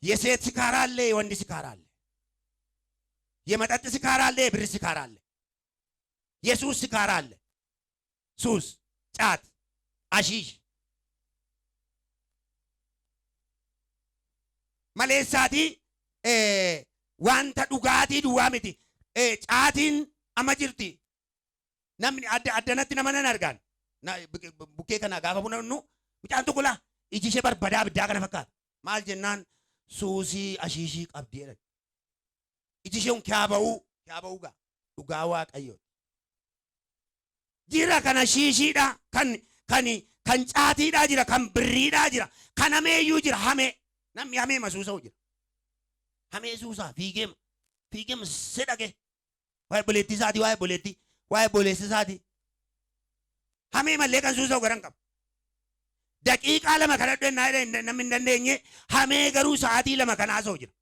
የሴት ስካር አለ፣ የወንድ ስካር አለ። የመጠጥ ስካር አለ፣ የብር ስካር አለ። የሱስ ስካር አለ። ሱስ፣ ጫት፣ አሺሽ maleessaatii wanta dhugaatii duwwaa miti. Caatiin amma jirti. Namni adda addanatti nama nan argaan. Bukkee kana gaafa bunannu mucaan tokko laa iji ishee barbadaa abiddaa kana fakkaata. Maal jennaan, suusii ashiishii qabdi jedhan. Iji ishee kun kiyaa ba'uu gaa dhugaa Waaqayyo. Jira kana shiishiidha kan Kan caatiidhaa jira, kan birriidhaa jira, kan hameeyyuu jira. Hamee namni hamee masuusa'u jira. Hamee suusaa fiigeema fiigeema si dhaqe waa'ee obboleettii isaatii, waa'ee obboleettii, waa'ee obboleessa isaatii hamee mallee kan suusa'u garan qabu. Daqiiqaa 2 kadhadhu ennaa jedhan namni hin dandeenye, hamee garuu sa'aatii 2 kan haasa'u jira.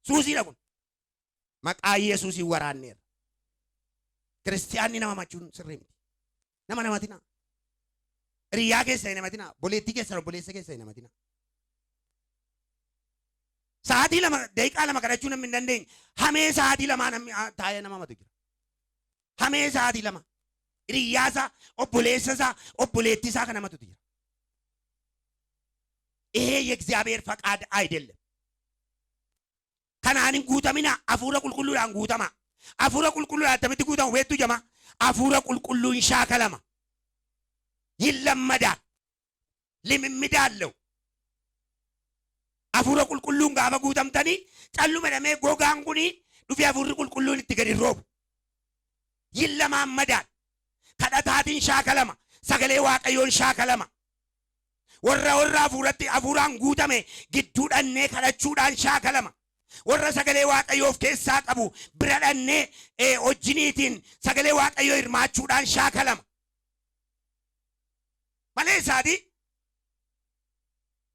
Suusiidha kun. Maqaa Yesuusiin waraanneerra. Kiristiyaanni nama machuun sirrii miti. Nama namatina. Hiriyaa keessa hin namatina. Obboleettii keessa, obboleessa keessa hin namatina. Sa'aatii 2, daqiiqaa 2 kadhachuu namni hin dandeenye, hamee sa'aatii 2 namni taa'ee nama matu jira. Hamee sa'aatii 2. Hiriyaa isaa, obboleessa isaa, obboleettii isaa kan namatu jira. ይሄ የእግዚአብሔር ፈቃድ አይደለም። Kanaan hin guutamina, hafuura qulqulluudhaan guutama. Hafuura qulqulluudhaan attamitti guutamu beektu jama? Hafuura qulqulluun shaakalama. ይለመዳል። ልምምድ አለው። Hafuura qulqulluun gaafa guutamtanii calluma jedhamee gogaan kuni dhufee hafuurri qulqulluun itti gadi roobu. ይለማመዳል። Kadhataatiin shaakalama. Sagalee Waaqayyoon shaakalama. Warra hafuuratti hafuuraan guutame gidduu dhannee kadhachuudhaan shaakalama. Warra sagalee Waaqayyoo of keessaa qabu bira dhannee hojjiniitiin sagalee Waaqayyoo hirmaachuudhaan shaakalama. Malee isaati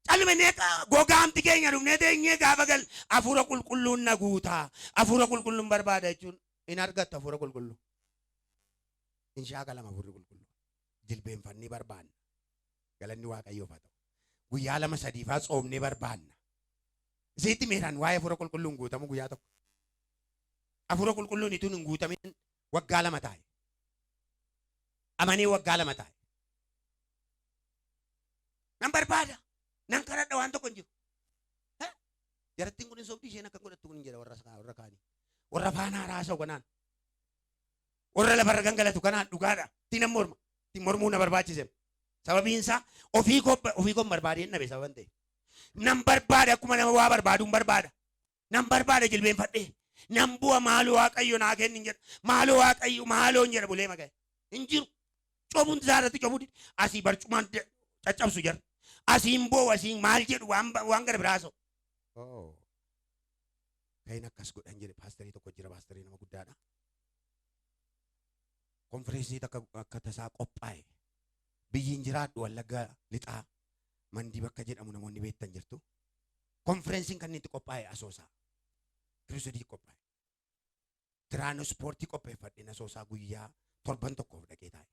calmannee gogaamti keenya dhufnee teenyee gaafa gal hafuura qulqulluun na guutaa, hafuura qulqulluun barbaada jechuun hin argattu hafuura qulqulluu. Hin shaakalama hafuurri qulqulluu. Jilbeenfannee barbaanna. Galanni Waaqayyoof haa ta'u. Guyyaa 2 sadiifaa tsoomnee barbaanna. Isitti meeraan waa'ee hafuura qulqulluun guutamu guyyaa tokko. Hafuura qulqulluun ituun hin guutamin waggaa 2 taa'e. Amanee waggaa 2 taa'e. Nan barbaada. Nan kadhadha, waan tokko hin jiru. Jarattiin kun hin sobdi, isheen akka godhattu kun hin jedha warra kaanii. Warra faanaa raasa'u kanaan. Warra lafarra gangalatu kanaan dhugaadha. Ittiin nan morma. Ittiin mormuu na barbaachise. Sababiin isaa ofii koo barbaadee hin dhabe sababan ta'e. Nan barbaada, akkuma nama waa barbaadu hin barbaada. Nan barbaada jilbeenfadhee. Nan bu'a, maaloo Waaqayyo naa kenni hin jedha. Maaloo Waaqayyo, maaloo hin jedha, bulee maga'e. Hin jiru. Cobuun isaa irratti cobuu dide. Asii barcumaan caccabsu jira. Asiin boo'u, asiin maal jedhu, waan gara biraa haasa'u. Kan akkas godhan jedhe paasterii tokko jira, paasterii nama guddaadha. Konfireensii takka akka tasaa qophaa'e. Biyyiin jiraadhu Wallagga Lixaa, Mandii bakka jedhamu namoonni beektan jirtu. Konfireensiin kan inni itti qophaa'e Asoosaa. Kiristoodii qophaa'e. Tiraanspoortii qopheeffadheen Asoosaa guyyaa torban tokkoof dhaqee taa'e.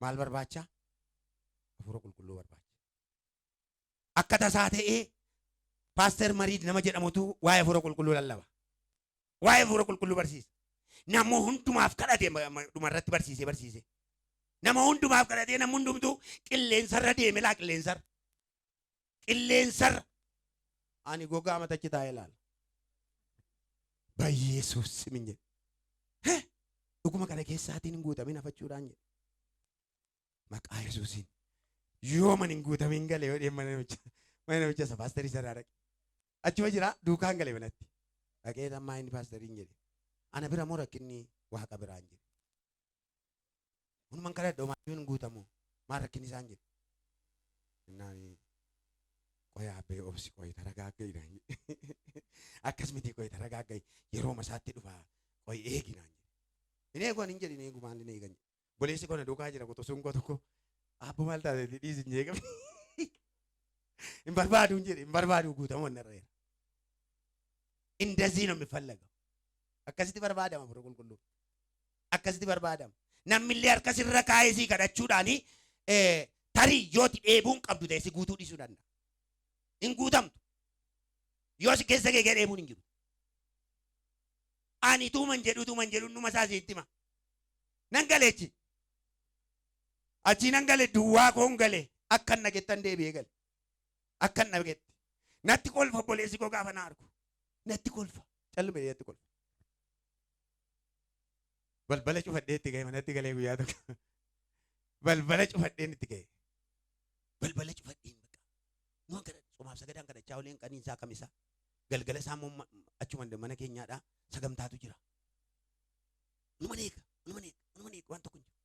Maal barbaacha? Hafuura qulqulluu barbaacha. Akka tasaa ta'ee paaster Mariid nama jedhamutu waa'ee hafuura qulqulluu lallaba. Waa'ee hafuura qulqulluu barsiisa. Nama hundumaaf kadhate, dhumarratti barsiisee barsiise. Nama hundumaaf kadhatee namni hundumtuu qilleensarra deeme laa, qilleensarra. Qilleensarra. Ani gogaa matachi taa'ee ilaala. Bayyeesuus simin jedhe. Heh! Dhuguma kana keessaatiin hin guutamin hafachuudhaan jedhe. Maqaa Yesuusiin. Yoo man hin guutamin gale yoo deemu mana namicha isa paasterii sanaa dhaqe. Achuma jira, duukaan gale manatti. Dhaqee ammaa inni paasteriin jedhe. Ana bira moo rakkinni Waaqa biraan jedhe. Hunuman kadhadha, maaliif hin guutamu? Maal rakkinni isaan jedhe. Innaan qoy abbee obsi, qoy taragaagga'i naan jedhe. Akkas miti, qoy taragaagga'i, yeroo masaatti dhufa, qoy eegi naan jedhe. Hin eegu ani hin jedhin, eegu maal hin eegan jedhe. Boleessi koo na duukaa jira, quxusuun koo tokko abbo maal taate dhiisi hin jeeqame. Hin barbaadu hin jedhe, hin barbaadu guutamuu hin irra. እንደዚህ ነው የሚፈለገው። Akkasitti barbaadama hafuura qulqulluu. Akkasitti barbaadama. Namni illee harka sirra kaa'ee sii kadhachuudhaani tarii yooti dheebuun qabdu ta'e si guutuu dhiisuu danda'a. Hin guutamtu. Yoo si keessa kee dheebuun hin jiru. Ani tuuman jedhu, tuuman jedhu, numa isaa sitti hima. Nan galeechi. Achii nan gale, duwwaa koon gale, akkan nagettan deebi'ee gale. Akkan nagetti. Natti kolfa obboleessi koo gaafa na argu. Natti kolfa. Callume natti kolfa. Balbala cufadhee itti ga'e, manatti galee guyyaa tokko. Balbala cufadheen itti ga'e. Balbala cufadheen bakka. Nuwan kana tsomaaf sagadaan kadhachaa oleen qaniinsaa kamisaa. Galgala isaa immoo achuma mana keenyaadhaa sagantaatu jira. Numa eega, numa eega, numa eega, waan tokko hin jiru.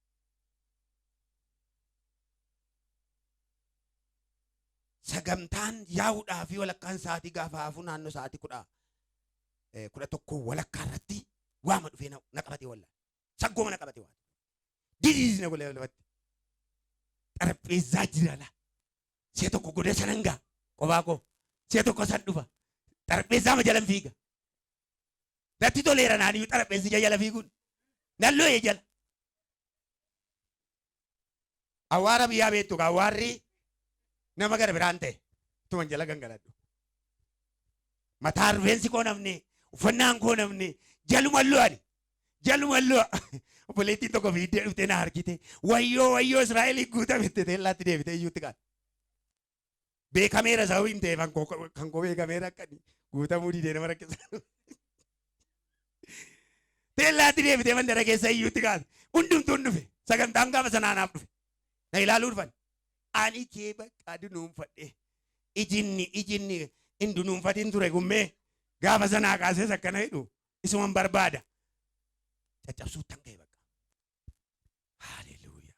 Sagantaan yaa'uudhaa fi walakkaan sa'aatii gaafa hafu naannoo sa'aatii 11 walakkaa irratti waama dhufee na qabatee wallaa. Saggooma na qabatee waan. Didii na godhee lafatti. Xarapheezzaa jira laa. Si'a tokko goda sanan ga'a. Qophaa koo. Si'a tokko san dhufa. Xarapheezzaa ma jalan fiiga. Natti toleera naaniyyuu xarapheessicha jala fiiguun. Nan loo'e jala. Awwaara biyyaa beektu kaa awwaarri nama gara biraan ta'e tuman jala gangaladhu. Mataa rifeensi koo namni uffannaan koo namni jaluma lo'ani jaluma lo'a. Obboleettiin tokko fiiddee dhuftee na argite wayyoo wayyoo Israa'elii guutame teellaatti deebitee iyyuutti kaate. Beekameera sababii hin ta'eef kan koo beekameera akka guutamuu didee nama rakkisa. Teellaatti deebitee mandara keessa iyyuutti kaate. Hundumtuun dhufe. Sagantaan gaafa sanaa naaf dhufe. Na ilaaluu dhufan. Ani kee bakka dunuunfadhe. Ijinni ijinni hin dunuunfatin ture gummee gaafa sanaa kaasees akkana jedhu isuman barbaada. Caccabsuuttan ka'e bakka. Haleluuyaa.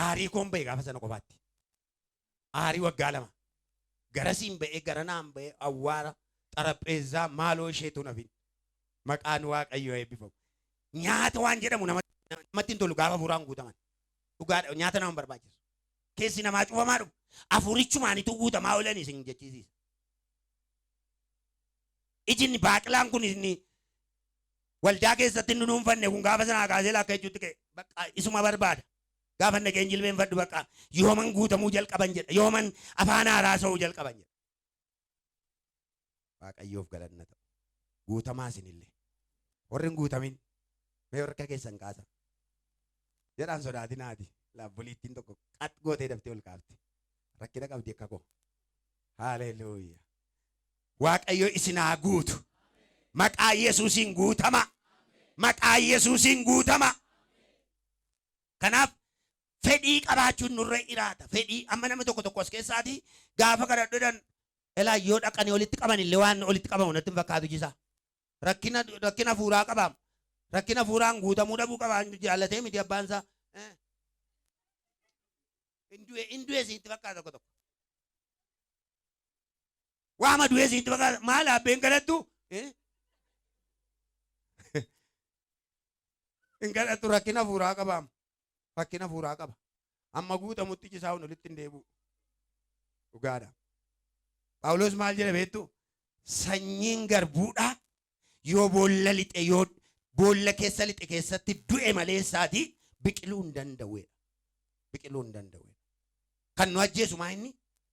Aarii koon ba'e gaafa sana qofaatti. Aarii waggaa 2. Garasiin ba'ee garanaan ba'ee awwaara xarapheezzaa maaloo isheetu nafin. Maqaan Waaqayyoo eebbifamu. Nyaata waan jedhamu namatti hin tolu gaafa hafuuraan guutaman. Dhugaadha nyaata nama hin barbaachisu. Keessi namaa cufamaa dhufu. Hafuurichumaanitu guutamaa oolan isin jechisiisa. Ijinni baaqilaan kun inni waldaa keessatti hin dunuunfanne kun gaafa sanaa kaasee lakka jechuutti ka'e. Bakka isuma barbaada. Gaafa dhaqeen jilbeenfadhu bakka yooman guutamuu jalqaban jedha. Yooman afaan haaraa sa'uu jalqaban jedha. Waaqayyoof galanna ta'u. Guutamaa isinillee. Warri hin guutamin mee harka keessan kaasa. Jedhaan sodaatinaati. Laabboliittiin tokko qax gootee daftee ol kaafte. Rakkina qabdi akka koo. Haleluuyaa. Waaqayyo isin haa guutu. Maqaa Yesuusiin guutama. Maqaa Yesuusiin guutama. Kanaaf fedhii qabaachuun nurra jiraata. Fedhii amma namni tokko tokko as keessaati gaafa kadhadhuudhaan elaa yoo dhaqanii walitti qaban illee waan walitti qabamu natti hin fakkaatu jisa. Rakkina rakkina hafuuraa qabaam. Rakkina hafuuraan guutamuu dhabuu qabaa jaallatee miti abbaan isaa. Hin du'e sitti fakkaata tokko tokko. Waama du'ee sitti fakkaata maal abbeen kadhattu? Hin kadhattu rakkina hafuuraa qabaam. Rakkina hafuuraa qaba. Amma guutamutti iji isaa olitti hin deebi'u. Dhugaadha. Phaawulos maal jedha beektu? Sanyiin garbuudhaa yoo boolla lixe yoo boolla keessa lixe keessatti du'e malee isaati biqiluu hin danda'u. Biqiluu hin danda'u. Kan nu ajjeesu maa inni?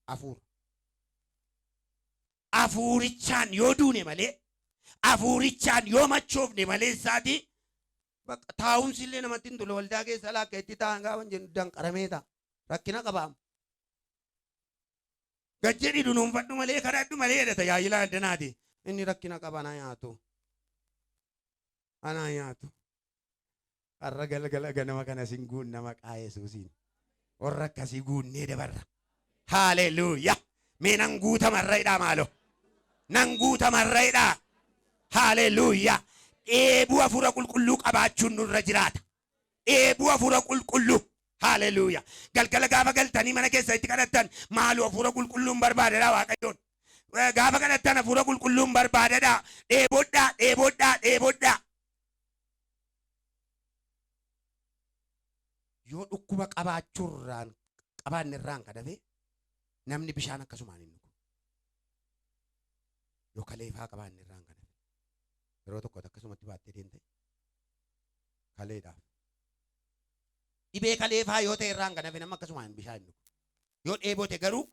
Hafuura. Hafuurichaan yoo duune malee hafuurichaan yoo machoofne malee isaati bakka taa'umsi illee namatti hin tolu waldaa keessa laakka itti taa'an gaafa jennu danqaramee ta'a. Rakkina qabaam. Gad jedhi dunuunfadhu malee kadhadhu malee jedha tajaajila addanaati. Inni rakkina qaba anaa nyaatu. Anaa nyaatu. Har'a galgala ganama kana sin guunna maqaa Yesuusiin. Warra akkasii guunnee dabarra. Haaleluuyaa. Mee nan guutamarra hidhaa maaloo. Nan guutamarra hidhaa. Haaleluuyaa. Dheebuu hafuura qulqulluu qabaachuun nurra jiraata. Dheebuu hafuura qulqulluu. Haaleluuyaa. Galgala gaafa galtanii mana keessa itti kadhattan maaloo hafuura qulqulluun barbaadadha Waaqayyoon. Gaafa kadhattan hafuura qulqulluun barbaadadha. Dheebodhaa, dheebodhaa, dheebodhaa. Yoo dhukkuba qabaachuurraan qabaanne irraan kan hafe namni bishaan akkasumaan hin dhugu. Yoo kaleefaa qabaanne irraan kan hafe. Yeroo tokko akkasumatti baattee deemte kaleedhaaf. Dhibee kaleefaa yoo ta'e irraan kan hafe nama akkasumaan bishaan hin dhugu. Yoo dheebote garuu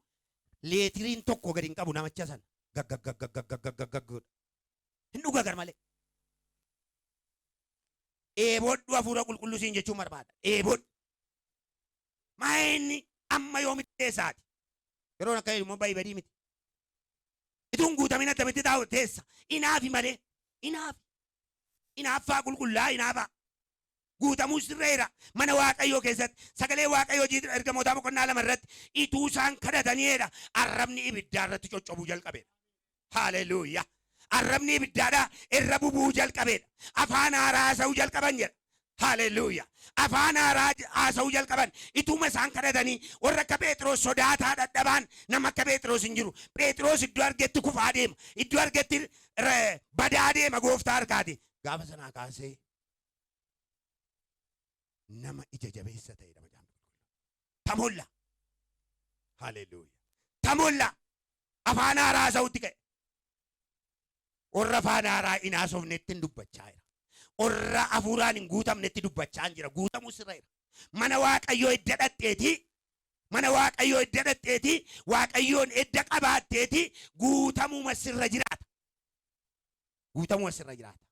leetiriin tokko gadi hin qabu namicha sana. Gaggaggaggaggaggaggaggag godha. Hin dhuga gar malee. Dheebodhu hafuura qulqulluu siin jechuun barbaada. Dheebodhu. Maa inni amma yoomitti teessaati? Yeroon akka jedhu immoo ba'i badii miti. Ituun guutamin attamitti taa'u teessa. Inaafi malee. Inaafi. Inaaffaa qulqullaa inaafaa. Guutamuu sirreera. Mana Waaqayyoo keessatti sagalee Waaqayyoo hojii ergamootaa boqonnaa 2 irratti ituu isaan kadhataniidha. Arrabni ibiddaa irratti coccobuu jalqabeedha. Haleluuyaa. Arrabni ibiddaadha irra bubuu jalqabeedha. Afaan haaraa haasa'uu jalqaban jedha. Haaleluyyaa. Afaan haaraa haasa'uu jalqaban. Ituma isaan kadhatanii warra akka Phexros sodaataa dadhabaan nama akka Phexros hin jiru. Phexros iddoo argetti kufaa deema. Iddoo argetti badaa deema gooftaa harkaati. Gaafa sanaa kaasee nama ija jabeessa ta'edha Macaafni Qulqulluun. Tamolla. Haaleluyyaa. Tamolla. Afaan haaraa haasa'utti ka'e. Warra afaan haaraa hin haasofnetti hin dubbachaa jira. Warra hafuuraan hin guutamnetti dubbachaa hin jira. Guutamuu sirra jira. Mana Waaqayyoo edda dhaqxeetii, mana Waaqayyoo edda dhaqxeetii, Waaqayyoon edda qabaatteetii guutamuma sirra jiraata. Guutamuma sirra jiraata.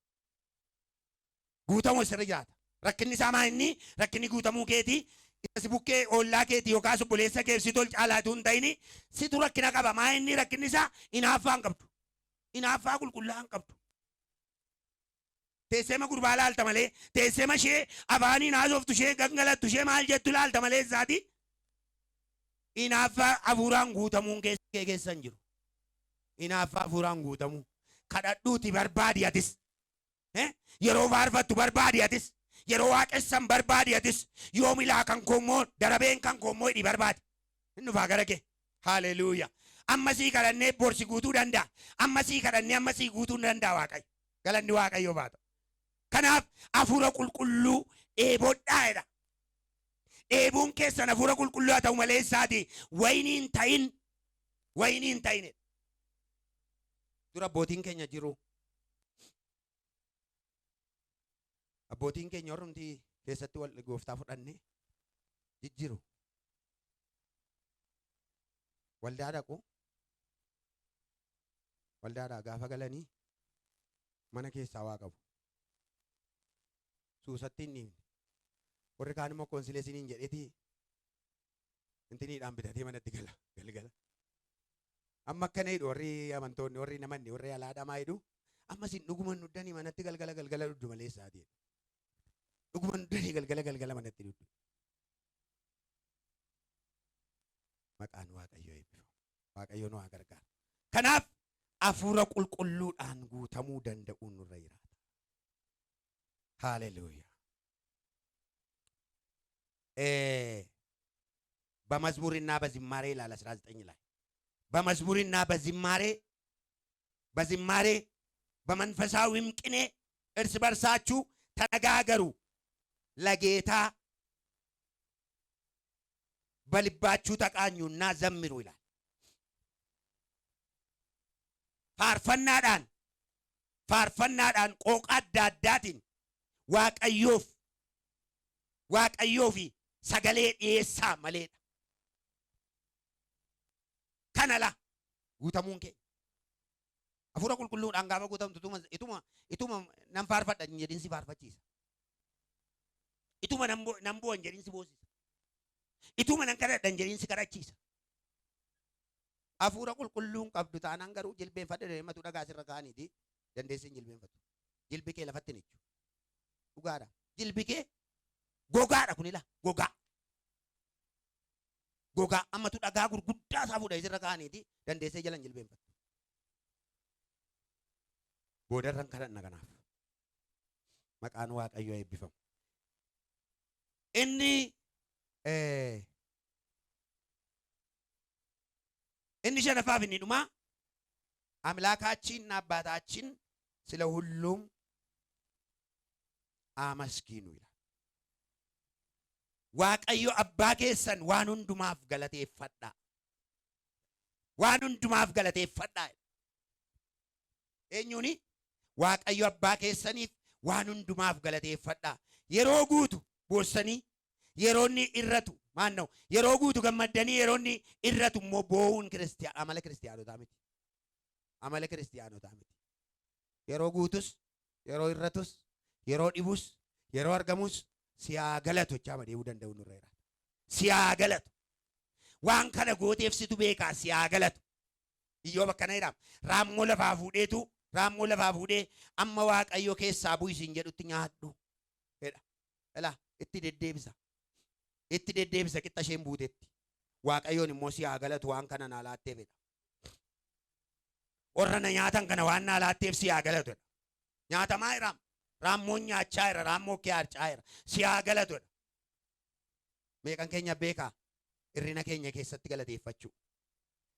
Guutamuma sirra jiraata. Rakkinni isaa maa inni? Rakkinni guutamuu keetii isa si bukkee oollaa keetii yookaas obboleessa keef si tol caalaatu hin ta'ini, situ rakkina qaba. Maa inni rakkinni isaa? Hinaaffaa hin qabdu. Hinaaffaa qulqullaa'aa hin qabdu. Teesseema gurbaa laalta malee, teesseema ishee afaaniin haasoftu, ishee gangalattu, ishee maal jettu laalta malee isaati. Hinaaffaa hafuuraan guutamuun keessa kee keessa hin jiru. Hinaaffaa hafuuraan guutamuu. Kadhadhuuti barbaadi atis. Yeroo faarfattu barbaadi atis. Yeroo waaqessan barbaadi atis. Yoom ilaa kan koo immoo darabeen kan koo immoo hidhi barbaadi. Hin dhufaa gara kee. Haleluuyaa. Amma sii kadhannee borsi guutuu danda'a. Amma sii kadhannee amma sii guutuu danda'a Waaqayyo. Galanni Waaqayyoof haa ta'u. Kanaaf hafuura qulqulluu dheebodhaa jedha. Dheebuun keessan hafuura qulqulluu haa ta'u malee isaati wayinii hin ta'in. Wayinii hin ta'in. Dura abbootiin keenya jiru. Abbootiin keenya warrumti keessatti wal gooftaa fudhanne jijjiru. Waldaa dhaqu. Waldaadhaa gaafa galanii mana keessaa waa qabu. Suusatti hin dhiifne. Warri kaan immoo koonsileesiniin jedheeti intiniidhaan bitatee manatti gala galgala. Amma akkana jedhu warri amantoonni, warri namanni, warri alaadhaa maa jedhu? Amma isin dhuguman dhuddanii manatti galgala galgala dhuddu malee isaati jedhu. Dhuguman dhuddanii galgala galgala manatti dhuddu. Maqaan Waaqayyoo eebbifamu. Waaqayyo nu haa gargaaru. Kanaaf hafuura qulqulluudhaan guutamuu danda'uun nurra jiraata. Haaleluyyaa. በመዝሙርና በዝማሬ ይላል 19 ላይ፣ በመዝሙርና በዝማሬ በመንፈሳዊም ቅኔ እርስ በርሳችሁ ተነጋገሩ፣ ለጌታ በልባችሁ ተቃኙና ዘምሩ ይላል። Faarfannaadhaan qooqa adda addaatiin Waaqayyoofi sagalee dhiyeessaa maleedha. Kana la guutamuun kee. Hafuura qulqulluudhaan gaafa guutamtu ituma nan faarfadha hin jedhin si faarfachiisa. Ituma nan bu'a hin jedhin si boosisa. Ituma nan kadhadha hin jedhin si kadhachiisa. Hafuura qulqulluun qabdu taanaan garuu jilbeenfadhe deematu dhagaa sirra kaa'aniiti dandeessee hin jilbeenfatu. Jilbi kee lafatti hin ejju. Dhugaadha. Jilbi kee gogaadha kunila gogaa. Gogaa ammatu dhagaa gurguddaa isaa fuudhee sirra kaa'aniiti dandeessee jala hin jilbeenfattu. Boodarran kadhanna kanaaf. Maqaan Waaqayyoo eebbifamu. Inni shanaffaaf inni dhumaa አምላካችንና አባታችን ስለ ሁሉም አመስግኑ ይላል። Waaqayyo abbaa keessan waan hundumaaf galateeffadhaa. Waan hundumaaf galateeffadhaa. Eenyuuni? Waaqayyo abbaa keessaniif waan hundumaaf galateeffadhaa. Yeroo guutu boossanii yeroo inni irratu maanna'u, yeroo guutu gammaddanii yeroo inni irratu immoo boo'uun amala kiristiyaanotaa miti. Amala kiristiyaanotaa miti. Yeroo guutus, yeroo irratus, yeroo dhibus, yeroo argamus si haa galatu jechaa deemuu danda'u nurra jira. Si haa galatu. Waan kana gooteef situ beekaa, si haa galatu. Iyyoob akkana jedhama. Raammoo lafaa fuudheetu, raammoo lafaa fuudhee amma Waaqayyo keessaa bu'i siin jedhutti nyaadhu jedha. Ilaa itti deddeebisa. Itti deddeebisa qixxa isheen buutetti. Waaqayyoon immoo si haa galatu, waan kana naa laatteef jedha. Warra na nyaatan kana waan naa laatteef si haa galatu jedha. Nyaatamaa jiraam. Raammoon nyaachaa jira, raammoo kee harcaa jira. Si haa galatu. Meeqan keenya beekaa hirrina keenya keessatti galateeffachuu?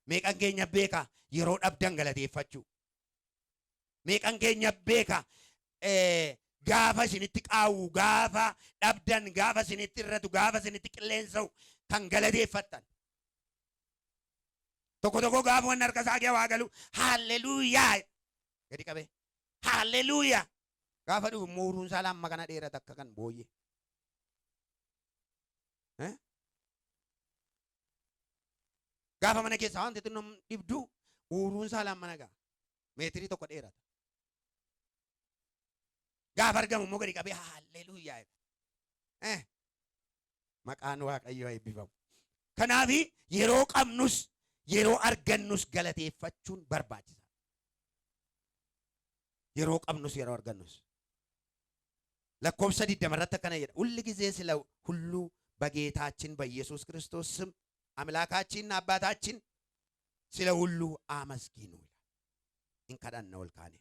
Meeqan keenya beekaa yeroo dhabdan galateeffachuu? Meeqan keenya beekaa gaafa isinitti qaawwu, gaafa dhabdan, gaafa isinitti irratu, gaafa isinitti qilleensa'u kan galateeffattan? Tokko tokko gaafa wanni harka isaa kee waa galu haalleluuyaa gadi qabee haalleluuyaa, gaafa dhufu immoo uruun isaa lamma kana dheerata akka kan booyyee. Eh? Gaafa mana keessaa wanti xinnoon dhibdu uuruun isaa lamma nagaa meetirii tokko dheerata. Gaafa argamu immoo gadi qabee haalleluuyaa jedha. Eh? Maqaan Waaqayyoo haa eebbifamu. Kanaaf yeroo qabnus yeroo argannus galateeffachuun barbaachisaadha. Yeroo qabnus yeroo argannus. Lakkoofsa 20 irratti akkana jedha. ሁል ጊዜ ስለ ሁሉ በጌታችን በኢየሱስ ክርስቶስ ስም አምላካችንና አባታችን ስለ ሁሉ አመስግኑ ይላል። In kadhanna ol kaane.